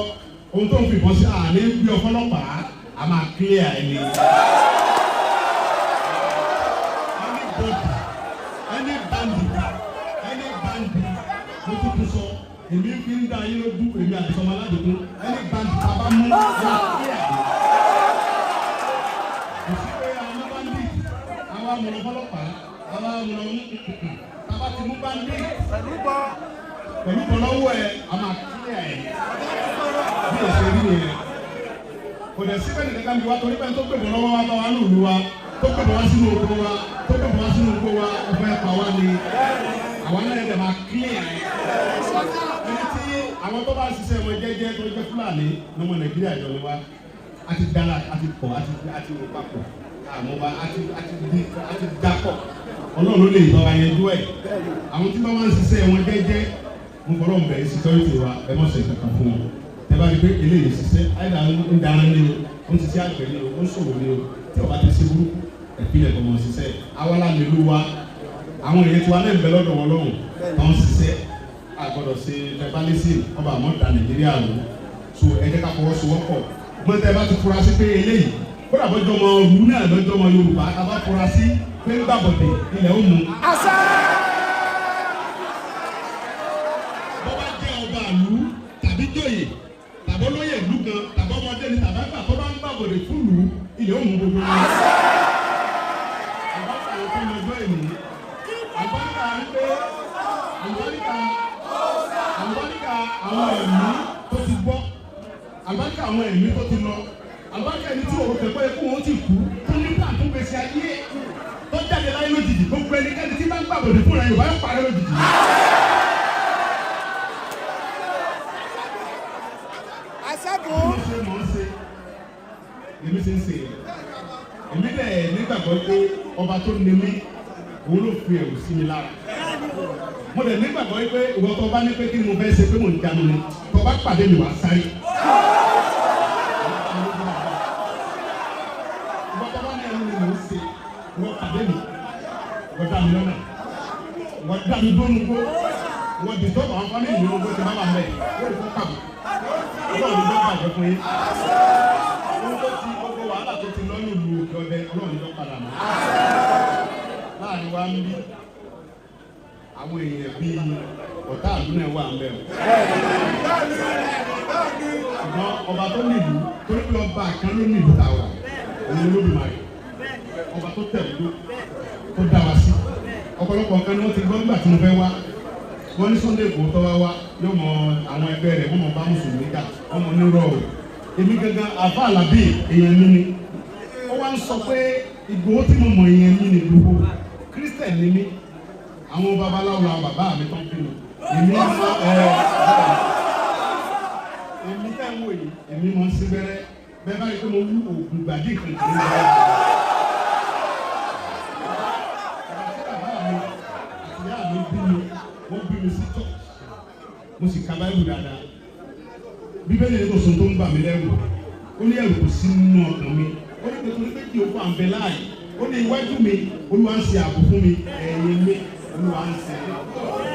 ohun tó ń fi ìbọn sí àní gbé ọfọlọ́pàá, a máa clear ẹni. Anybody, any bandit, any bandit, mo tún tún sọ, èmi fi ń dá yín lójú, èmi àti sọmọ aládùúgbò, any bandit tá a bá mú, a máa clear ẹni. Kò sí pé àwọn bandit, àwa mọ̀nà fọlọ́pàá, àwa mọ̀nà tá a bá ti mú bandit pẹ̀lú bọ̀lọ́wọ́ ẹ̀, a máa clear ẹ̀. Bí o ṣe rí nìyẹn. Kò dẹ̀ síbẹ̀ nìkan kan bí wa torí pé tó gbèbọ̀ lọ́wọ́ wa bá wa ní ìlú wa, tó gbèbọ̀ wá sínú oko wa, tó gbèbọ̀ wá sínú oko wa, ọ̀fẹ́ pa wá ni. Àwa náà yẹ dẹ̀ máa clear ẹ̀. Ẹni tí àwọn tó bá ṣiṣẹ́ wọn jẹ́jẹ́ tó jẹ́ Fúlàní lọ́mọ Nàìjíríà jọ ni wa. A ti dára, a ti pọ̀, a ti rò papọ̀. Àmọ́ wa a ti dapọ̀. Ọlọ́run ló lè bá wa yanjú ẹ̀. Àwọn tí wọ́n bá ń ṣiṣẹ́ wọn jẹ́jẹ́, mo fọlọ́ ń bẹ̀rẹ̀ security wa, ẹ mọ̀ ṣe kankan fún wọn. Tẹ bá rí pé eléyìí ṣiṣẹ́, àyìnlá ń dáná ní o, ó ń ṣiṣẹ́ àgbẹ̀ ní o, ó ń ṣòwò ní o, tí o bá ti ṣe burúkú, ẹ̀pìlẹ̀ kò mọ̀ ṣiṣẹ́. Àwa la lè lu wa, àwọn èèyàn tiwa náà ń bẹ lọ́dọ̀ wọn lọ́hùn, tó ń ṣiṣẹ́. A gbọ́dọ̀ ṣe tribalism, ọba àmọ́ da Nàìjíríà lò. So ẹ jẹ́ ká fọwọ́sowọ́pọ̀. Mọ tẹ bá ti fura sí pé eléyìí, kódà bọ́jọ́ ọmọ òru náà lọ́jọ́ ọmọ Yorùbá, a bá fura sí pé ń gbàbọ̀dẹ̀ ilẹ̀ ó mu. Bọ́bá jẹ́ ọba àlú tàbí jòyè tàbí olóyè ìlú kan tàbí ọmọdé ni tàbí àgbà tó bá ń gbàbọ̀dẹ̀ fúlùú ilẹ̀ ó mu gbogbo wọn. Àbáta àwọn tó lọ́jọ́ èmi, àbáta wípé àbáríkà àwọn ẹ̀mí tó ti gbọ́, àbáríkà àwọn ẹ̀mí tó ti lọ, àbáríkà ẹni tí òun kẹ̀kọ́ ẹkú wọn ti kú tó ní plan tó gbèsè ayé tó jáde láyé lójijì, gbogbo ẹnikẹ́ni tí bá ń gbàbọ̀dẹ̀ fúnra Yorùbá yóò parẹ́ lójijì. Èmi ṣe ń ṣe èmi dẹ̀ nígbàgbọ́ pé ọba tó ní mí òun ló fi ẹ̀rù sí mi lára. Mo dẹ̀ nígbàgbọ́ pé ìwọ tó bá ní pé kí ni mo fẹ́ ṣe pé mò ń jánu ni, tó bá pàdé mi wà sáré. Ìwọ tó bá ní ẹnu ni mò ń ṣe, ìwọ pàdé mi, ìwọ dá mi lọ́nà, ìwọ dá mi dónú kó, ìwọ disturb àwọn family mi lóko tí bá wà mẹ́, ìwọ ìfọ́ kàbọ̀, ìwọ ìfọ́ bàjẹ́ fún yín. Ohun tó ti gbogbo wàhálà tó ti lọ nílùú Òkè Ọdẹ, Ọlọ́run ló padà mọ́. Láàrin wa ń bí àwọn èèyàn bíi ọ̀tá àlú náà wà ń bẹ̀ o. Ṣùgbọ́n ọba tó nílùú, torí pé ọba kan ló nílùú tá a wà, òun Olódùmarè. Ọba tó tẹ̀lé tó dá wa sí. Ọ̀pọ̀lọpọ̀ nǹkan ni wọ́n ti gbọ́ nígbà tí mo fẹ́ wá. Wọ́n ní Sunday Igboho tó wá wá, yóò mọ àwọn ẹgbẹ́ rẹ̀, wọ́n mọ bá Mùsùlùmí jà, wọ́n mọ nírọ̀ o. Èmi gangan Àfáà Àlàbí èèyàn mi ni. Ó wá ń sọ pé Ìgbòho tí mo mọ̀ èèyàn mi ni Ìgbòho. Christian ni mí. Àwọn babaláwo làwọn bàbá mi tán bí mi. Èmi èmi tẹ́ ń wò yìí, èmi mọ̀ ń sí bẹ́rẹ́. Bẹ́ẹ̀ bá rí pé mo wú òògùn gbàdí nǹkan kì í bẹ́ẹ̀. Bàbá mi àti ìyá mi bí mi, wọ́n bí mi sí church. Mo sì ka Báíbù dáadáa. Bíbélì ní kò sóhun tó ń bà mí lẹ́rù. Ó ní ẹ̀rù kò sí nínú ọkàn mi. Ó ní pẹ̀tù pé kí o fún àǹbẹ̀ láàyè. Ó ní iwájú mi, Olúwa ń ṣe ààbò fún mi, ẹ̀yìn mi. Olúwa ń ṣe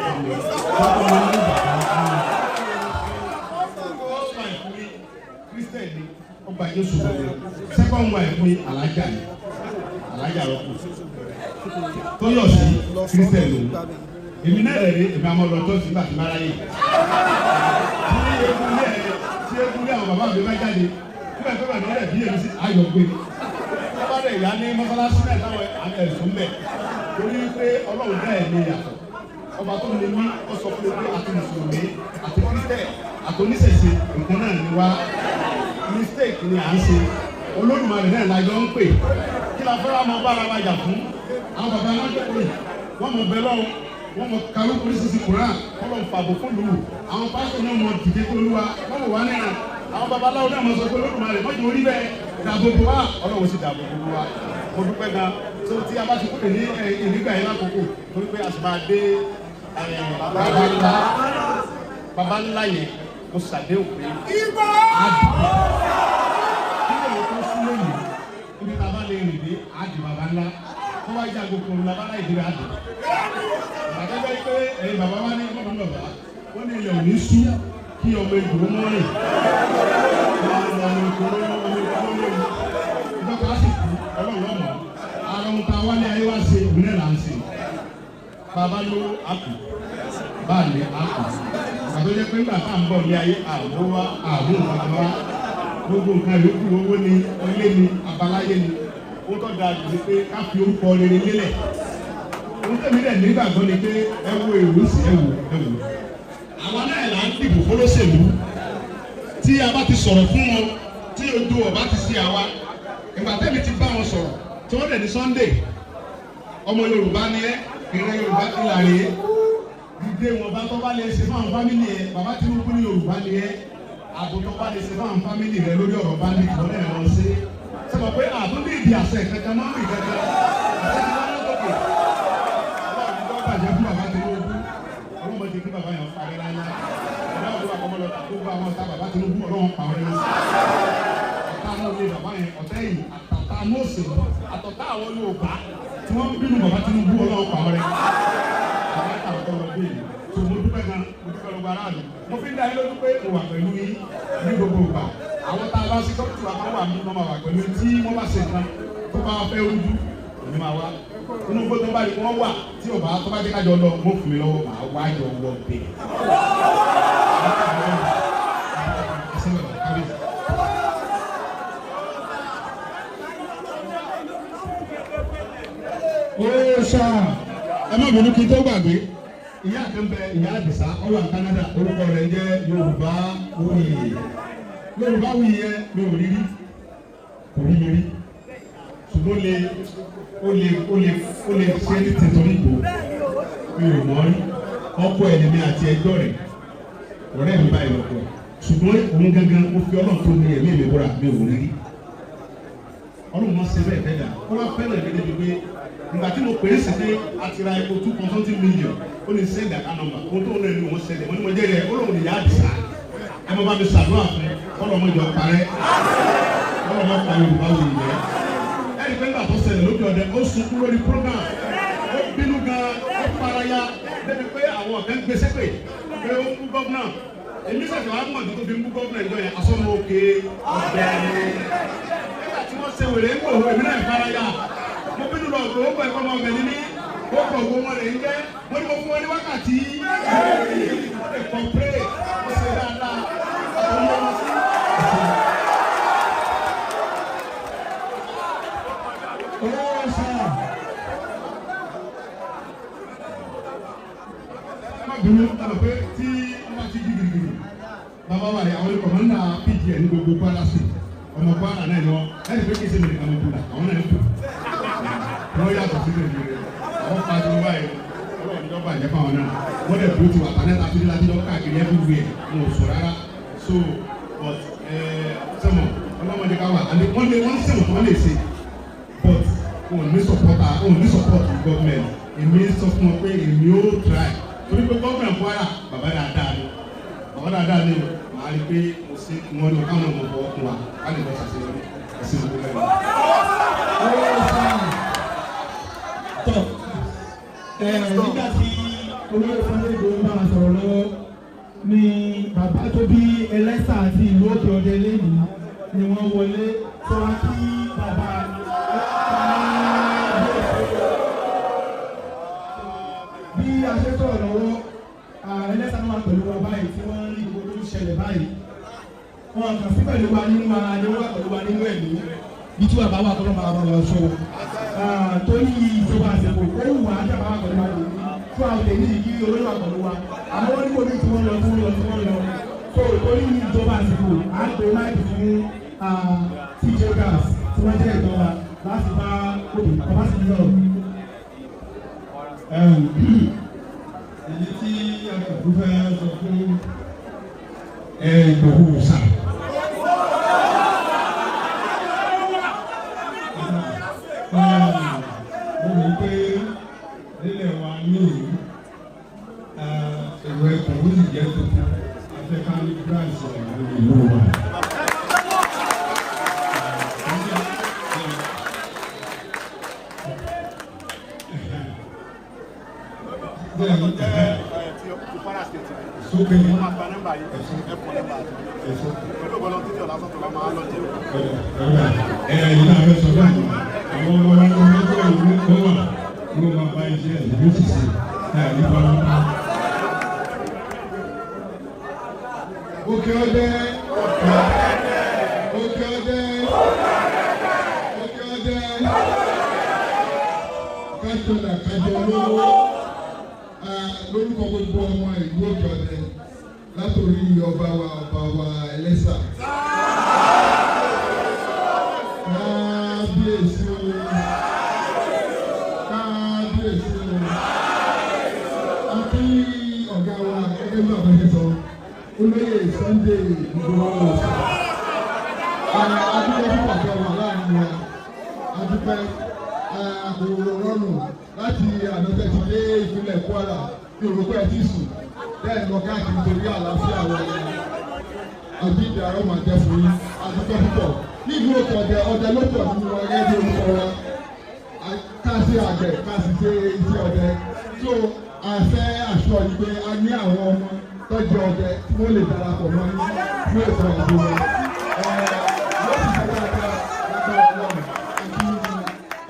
àmì bàbá mi ní bàbá mi. First wife mi Christian ni, ọgbà Jésù wọlé. Second wife mi alájà ni, alájà rọ́pò Tóyọ̀sí, Christian lòun. Èmi náà rẹ̀ rí, èmi àmọ́ lọ tọ́sí nígbà tí má ráyè. Tí egun lé àwọn bàbá mi bá jáde nígbà tó bá ní ọ̀rẹ́ bí èmi sí ayọ̀ gbé tó bá dẹ̀ yá ní mọ́sálásí náà táwọn ẹ̀sùn bẹ̀, torí pé Ọlọ́run dá ẹ̀mí yàtọ̀. Ọba tó ní mí, ó sọ fún mi pé àti mùsùlùmí àti Christian àti oníṣẹ̀ṣe, nǹkan náà ni wá. Mistake ni à ń ṣe. Olódùmarè náà lájọ ń pè. Kí la fẹ́ wá máa bára wa jà fún? Àwọn bàbá alájọpọ̀ yìí, wọ́n mọ bẹ lọ́wọ́, wọ́n mọ kàwé oríṣiríṣi Koran kọ́lọ̀ ń fàbọ̀ fún lù. Àwọn pásítọ̀ náà mọ dìde tó Olúwa wọ́n mọ̀ wá níran. Àwọn babaláwo náà mọ sọ pé Olódùmarè mọ́jọ orí bẹ́ẹ̀ dàbò bò wá. Ọlọ́run sì dàbò bò wá. Mo dúpẹ́ gan. Tó tí a bá ti kúrò ní ìnígbà yẹn lákòókò, torí pé a sì máa dé bàbá ńlá, bàbá ńlá yẹn, mo ṣàdéhùn pé a dìde kí lè tó sún lónìí. Ibi tá a bá lè rìn dé, a di bàbá ńlá. Tó bá jẹ́ àgókò ńlá bá láì dé, a dì. Àgbẹ̀gbẹ̀ pé ẹ̀yin bàbá wa ní ọmọ bàbá wọ́n ní ilẹ̀ òní sú kí ọmọ ìgbòho mọ́ rìn. Ọmọ ìgbòho, ọmọ ìgbòho lórí ìjọba á sì kú. Ọlọ́run ọmọ ara ohun tá a wálé ayé wá ṣe, òun náà là ń ṣe. Bàbá ló àkù báàlẹ̀ àkù àtọ́ jẹ́ pé nígbà tá à ń bọ̀ ní ayé, àbó wa àbó nǹkan wa, gbogbo nǹkan yòókù, owó ni, ọlé ni, abaláyé ni. Ó tọ́ da jù ní pé ká fi orúkọ rere lélẹ̀. Ohun tẹ̀mí dẹ̀ nígbàgbọ́ ni pé ẹ wo èrò sí, ẹ wò, ẹ wò. Àwọn náà là ń dìbò fọlọ́sẹ̀lú. Tí a bá ti sọ̀rọ̀ fún wọn, tí ojú ọba ti ṣe àwa, ìgbà tẹ́mi ti bá wọn sọ̀rọ̀ tí wọ́n dẹ̀ ní Sunday, ọmọ Yorùbá ni ẹ́, ìran Yorùbá ti là rèé, dídé wọn bá tọ́ bá lè ṣe fáwọn family ẹ. Bàbá Tinubu ní Yorùbá ni ẹ́, àbò tó bá lè ṣe fáwọn family rẹ lórí ọ̀rọ̀ bandit, wọn náà lọ sí sọ pé àtúndì ìdí àṣẹ kankan máa ń rìn kankan, àṣẹ ti wọ́n lọ́kè. Ọlọ́run ní dọ́gba jẹ́ fún bàbá Tinubu. Ọlọ́run ti kí bàbá yẹn parẹ́ láyé ọ̀dọ́ ọ̀dọ́ àkọ́mọlọ́ta. Gbogbo àwọn ọ̀tá bàbá Tinubu, Ọlọ́run pa ọ̀rẹ́ lọ́sí. Ọ̀tá náà lé bàbá yẹn, ọ̀tá yìí, àtàtà mọ́ọ̀sì, àtọ̀tá àwọn Yorùbá tí wọ́n ń bínú bàbá Tinubu, Ọlọ́run pa ọ̀rẹ́ bàbá táwọn tó lọ gbé yìí. Tó mo dúpẹ́ gan, mo dúpẹ́ lọ́gbà aráàlú. Mo fi ń dá yín lójú pé mo wà pẹ̀lú yín ní gbogbo ìgbà. Àwọn tá a bá sí kọ́pútù wa kan wà ní wọ́n máa wà pẹ̀lú. Tí wọ́n bá ṣe nǹkan tó bá fẹ́ rújú, òní máa wá inú gbogbo tó bá rí wọ́n wà tí ò bá tó bá jẹ́ kájọ lọ, mo fún mi lọ́wọ́, màá wá jọ wọ bẹ́ẹ̀. Ó ṣá, ẹ má bínú kí n tó gbàgbé. Ìyá kan bẹ, ìyá Àdìsá, ó wà ní Canada. Orúkọ rẹ̀ jẹ́ Yorùbá Wuyì. Yorùbá Wuyì yẹn, mi ò rí rí, kò rí mi rí, ṣùgbọ́n lè ó lè ó lè ó lè ṣe ní tìtorí ìgbò. Mi ò mọ̀ rí. Ọkọ ẹ̀ lèmi àti ẹjọ́ rẹ̀, ọ̀rẹ́ mi báyìí lọ́kọ ẹ̀, ṣùgbọ́n òun gangan, ó fi Ọlọ́run tó ní ẹ̀mí mi búra, mi ò rí rí. Ọlọ́run mọ̀ ṣe bẹ́ẹ̀ fẹ́ dà. Ó wá fẹ́ràn mi débi pé ìgbà tí mo pè é sí pé a ti ra epo 2.something million, ó ní send account number. Ohun tó ń lò ní òun send. Mo ní mo jẹ́ rẹ̀. Ó lóun ní ìyá Àdìsá, ẹ mọ bá mi ṣàdúrà fún kọ́lọ́ mọ́ ìjọ parẹ́, kọ́lọ́ mọ́ pa Yorùbá wò yẹ. Ẹ̀rí pé nígbà tó ṣẹlẹ̀ lójú ọdẹ, ó sunkún lórí program, ó bínú gan, ó faraya débi pé àwọn ọ̀gá ń gbé sépè pé ó ń bú governor. Èmi ṣẹ̀ṣẹ̀ wá mọ̀ tó fi ń bú governor ìjọ yẹn, asọ́mọ òkè ọ̀bẹ ni. Nígbà tí wọ́n ṣe wèrè ń gbòòrò, èmi náà faraya, mo bínú lọ pé ó gbọ́ ẹ̀kọ́ ọmọ ọ̀gbẹ́ ní ní ó kọ̀ owó wọn rẹ̀ ń jẹ́. Mo ní mo fún wọn ní wákàtí, wọ́n lè kọ̀ pé ó ṣe dáadáa, ó yẹ wọn sí. Ó ṣá. Ẹ má bínú, ẹ mọ̀ pé tí wọ́n bá ti di gidigidi, bàbá wa yìí, àwọn commander PGN ní gbogbo Kwara State, ọmọ Kwara náà ni wọ́n. Ẹni pé kí n ṣe mi nìkan ló kú la, àwọn náà ń kú, wọ́n yàtọ̀ sí Nàìjíríà. Àwọn pariwo báyìí, Ọlọ́run ní ọba ìjẹ́pọ̀ àwọn náà, wọ́n dẹ̀ dúró ti wà tánẹ́ta fi láti lọ káàkiri everywhere, wọn ò sọ rárá. So but sẹ́mọ̀ ọlọ́mọdé ká wà àní wọ́n lè wọ́n sẹ̀wọ̀n, wọ́n lè ṣe, but wọn ò ní supporter, wọn ò ní support government. Èmi sọ fún wọn pé èmi ó try, torí pé government Kwara, bàbá dáadáa ni, bàbá dáadáa ni o. Màá rí i pé mo ṣe wọn ní káwọn ọmọ fọwọ́ kún wa ká lè lọ ṣàṣeyọrí. Ẹ̀sìn ìlú lẹ́nu. Ó ṣá. Tọ́ ẹ nígbà tí Sunday Igboho ń bá wa sọ̀rọ̀ lọ́wọ́ ni bàbá tó bí Ẹlẹ́sà àti ìlú Òkè Ọdẹ lẹ́yìn ni wọ́n wọlé tó wá kí bàbá. Bí a ṣe sọ̀rọ̀ lọ́wọ́, Ẹlẹ́sà náà wà pẹ̀lú wa báyìí tí wọ́n rí gbogbo tó ń ṣẹlẹ̀ báyìí. Wọn kàn sí pẹ̀lú wa nínú ara ni wọ́n wà pẹ̀lú wa nínú ẹ̀mí bí tí wàá bá wà kọ́lọ́ máa bá wa sọ. Torí ìjọba àsìkò ó wù wá jábà wà pẹ̀lú wa lòdì fún àwọn tèmi yìí kí olóyè wà pẹ̀lú wa, àmọ́ wọ́n ní kò ní tí wọ́n lọ tí wọ́n lọ tí wọ́n lọ tó. Torí ìjọba àsìkò, à ń pè máìkì fún TJ Gas tí wọ́n jẹ́ ìjọba láti bá òbí bàbá sì ní ọ̀rọ̀. Èyí tí akẹ́kọ̀ọ́ fẹ́ sọ fún Ìgbòho sà. Mo rò pé nílẹ̀ wa ní ìlú èrò ẹkùn ó sì jẹ́ tuntun afẹ́ká ní branch ìlú wa. Sókè ẹ̀sọ́ ẹ̀yìn náà fẹ́ sọ fún àwọn ọmọ wa tó ń bọ̀ ìlú tó wà ní wọ́n máa bá iṣẹ́ ìlú ṣiṣẹ́ náà ní farapa. Òkè Ọdẹ, Òkè Ọdẹ, Òkè Ọdẹ, kájọlá kájọ lówó lórúkọ gbogbo ọmọ ìlú Òkè Ọdẹ látòrí ọba wa Ẹlẹ́sà. Kábíyèsí o, kábíyèsí o, a kí ọ̀gá wa gẹ́gẹ́ bí bàbá ṣe sọ, olóyè Sunday Igboho ọ̀sán. Adúpẹ́ púpọ̀ fẹ́ wà láàrin wa, adúpẹ́. Kò rọrùn láti ànátẹ́ ti dé ìpínlẹ̀ Kwara ní òrùkọ ẹ̀ tí sùn bẹ́ẹ̀ lọ káàkiri torí àlàáfíà wa. Àjíǹde àárọ̀ máa jẹ́ fún yín. Adúpẹ́ púpọ̀. Ní ìlú Òkè Ọdẹ, ọdẹ ló pọ̀ nínú wa gẹ́gẹ́ bí orúkọ wa, ká ṣe àgbẹ̀, ká sì ṣe iṣẹ́ ọdẹ tó a fẹ́. Aṣọ yìí pé a ní àwọn ọmọ tọ́jú ọdẹ tí wọ́n lè darapọ̀ mọ́ yín fún ètò ààbò wọn. Yóò sì ṣe dáadáa lágbára Ọlọ́run, àti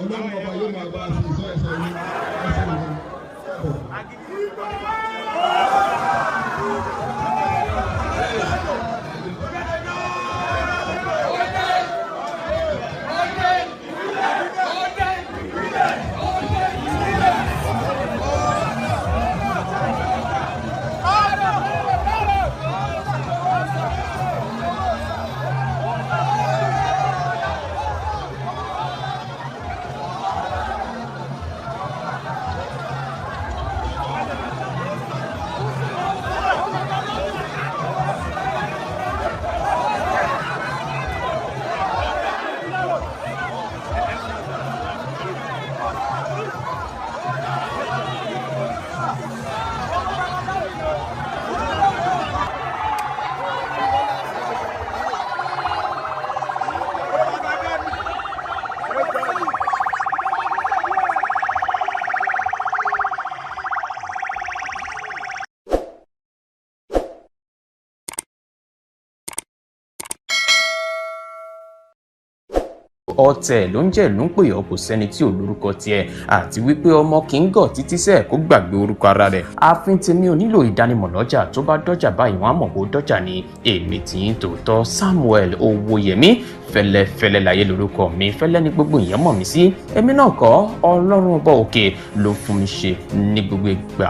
Ọlọ́run ọba yóò máa bá a fi ìṣọ́ ẹ̀ṣọ́ yín ẹ̀ṣọ́ yín bọ̀. Ọ̀tẹ̀ ló ń jẹ́ ló ń pè ọ́, kò sẹ́ni tí ò lórúkọ tiẹ̀, àti wípé ọmọ kì í gọ̀ títí sẹ́ẹ̀ kó gbàgbé orúkọ ara rẹ̀. Ààfin tèmi ò nílò ìdánimọ̀ lọ́jà, tó bá dọ́jà báyìí wọ́n á mọ̀ kó dọ́jà ni. Èmi tì í tòótọ́, Samuel Owóyẹmí Fẹ́lẹ́fẹ́lẹ́ láyé lórúkọ mi, fẹ́lẹ́ ní gbogbo èèyàn mọ̀ mí sí. Èmi náà kọ́, Ọlọ́run ọba òkè ló fún mi ṣe ní gbogbo ìgbà.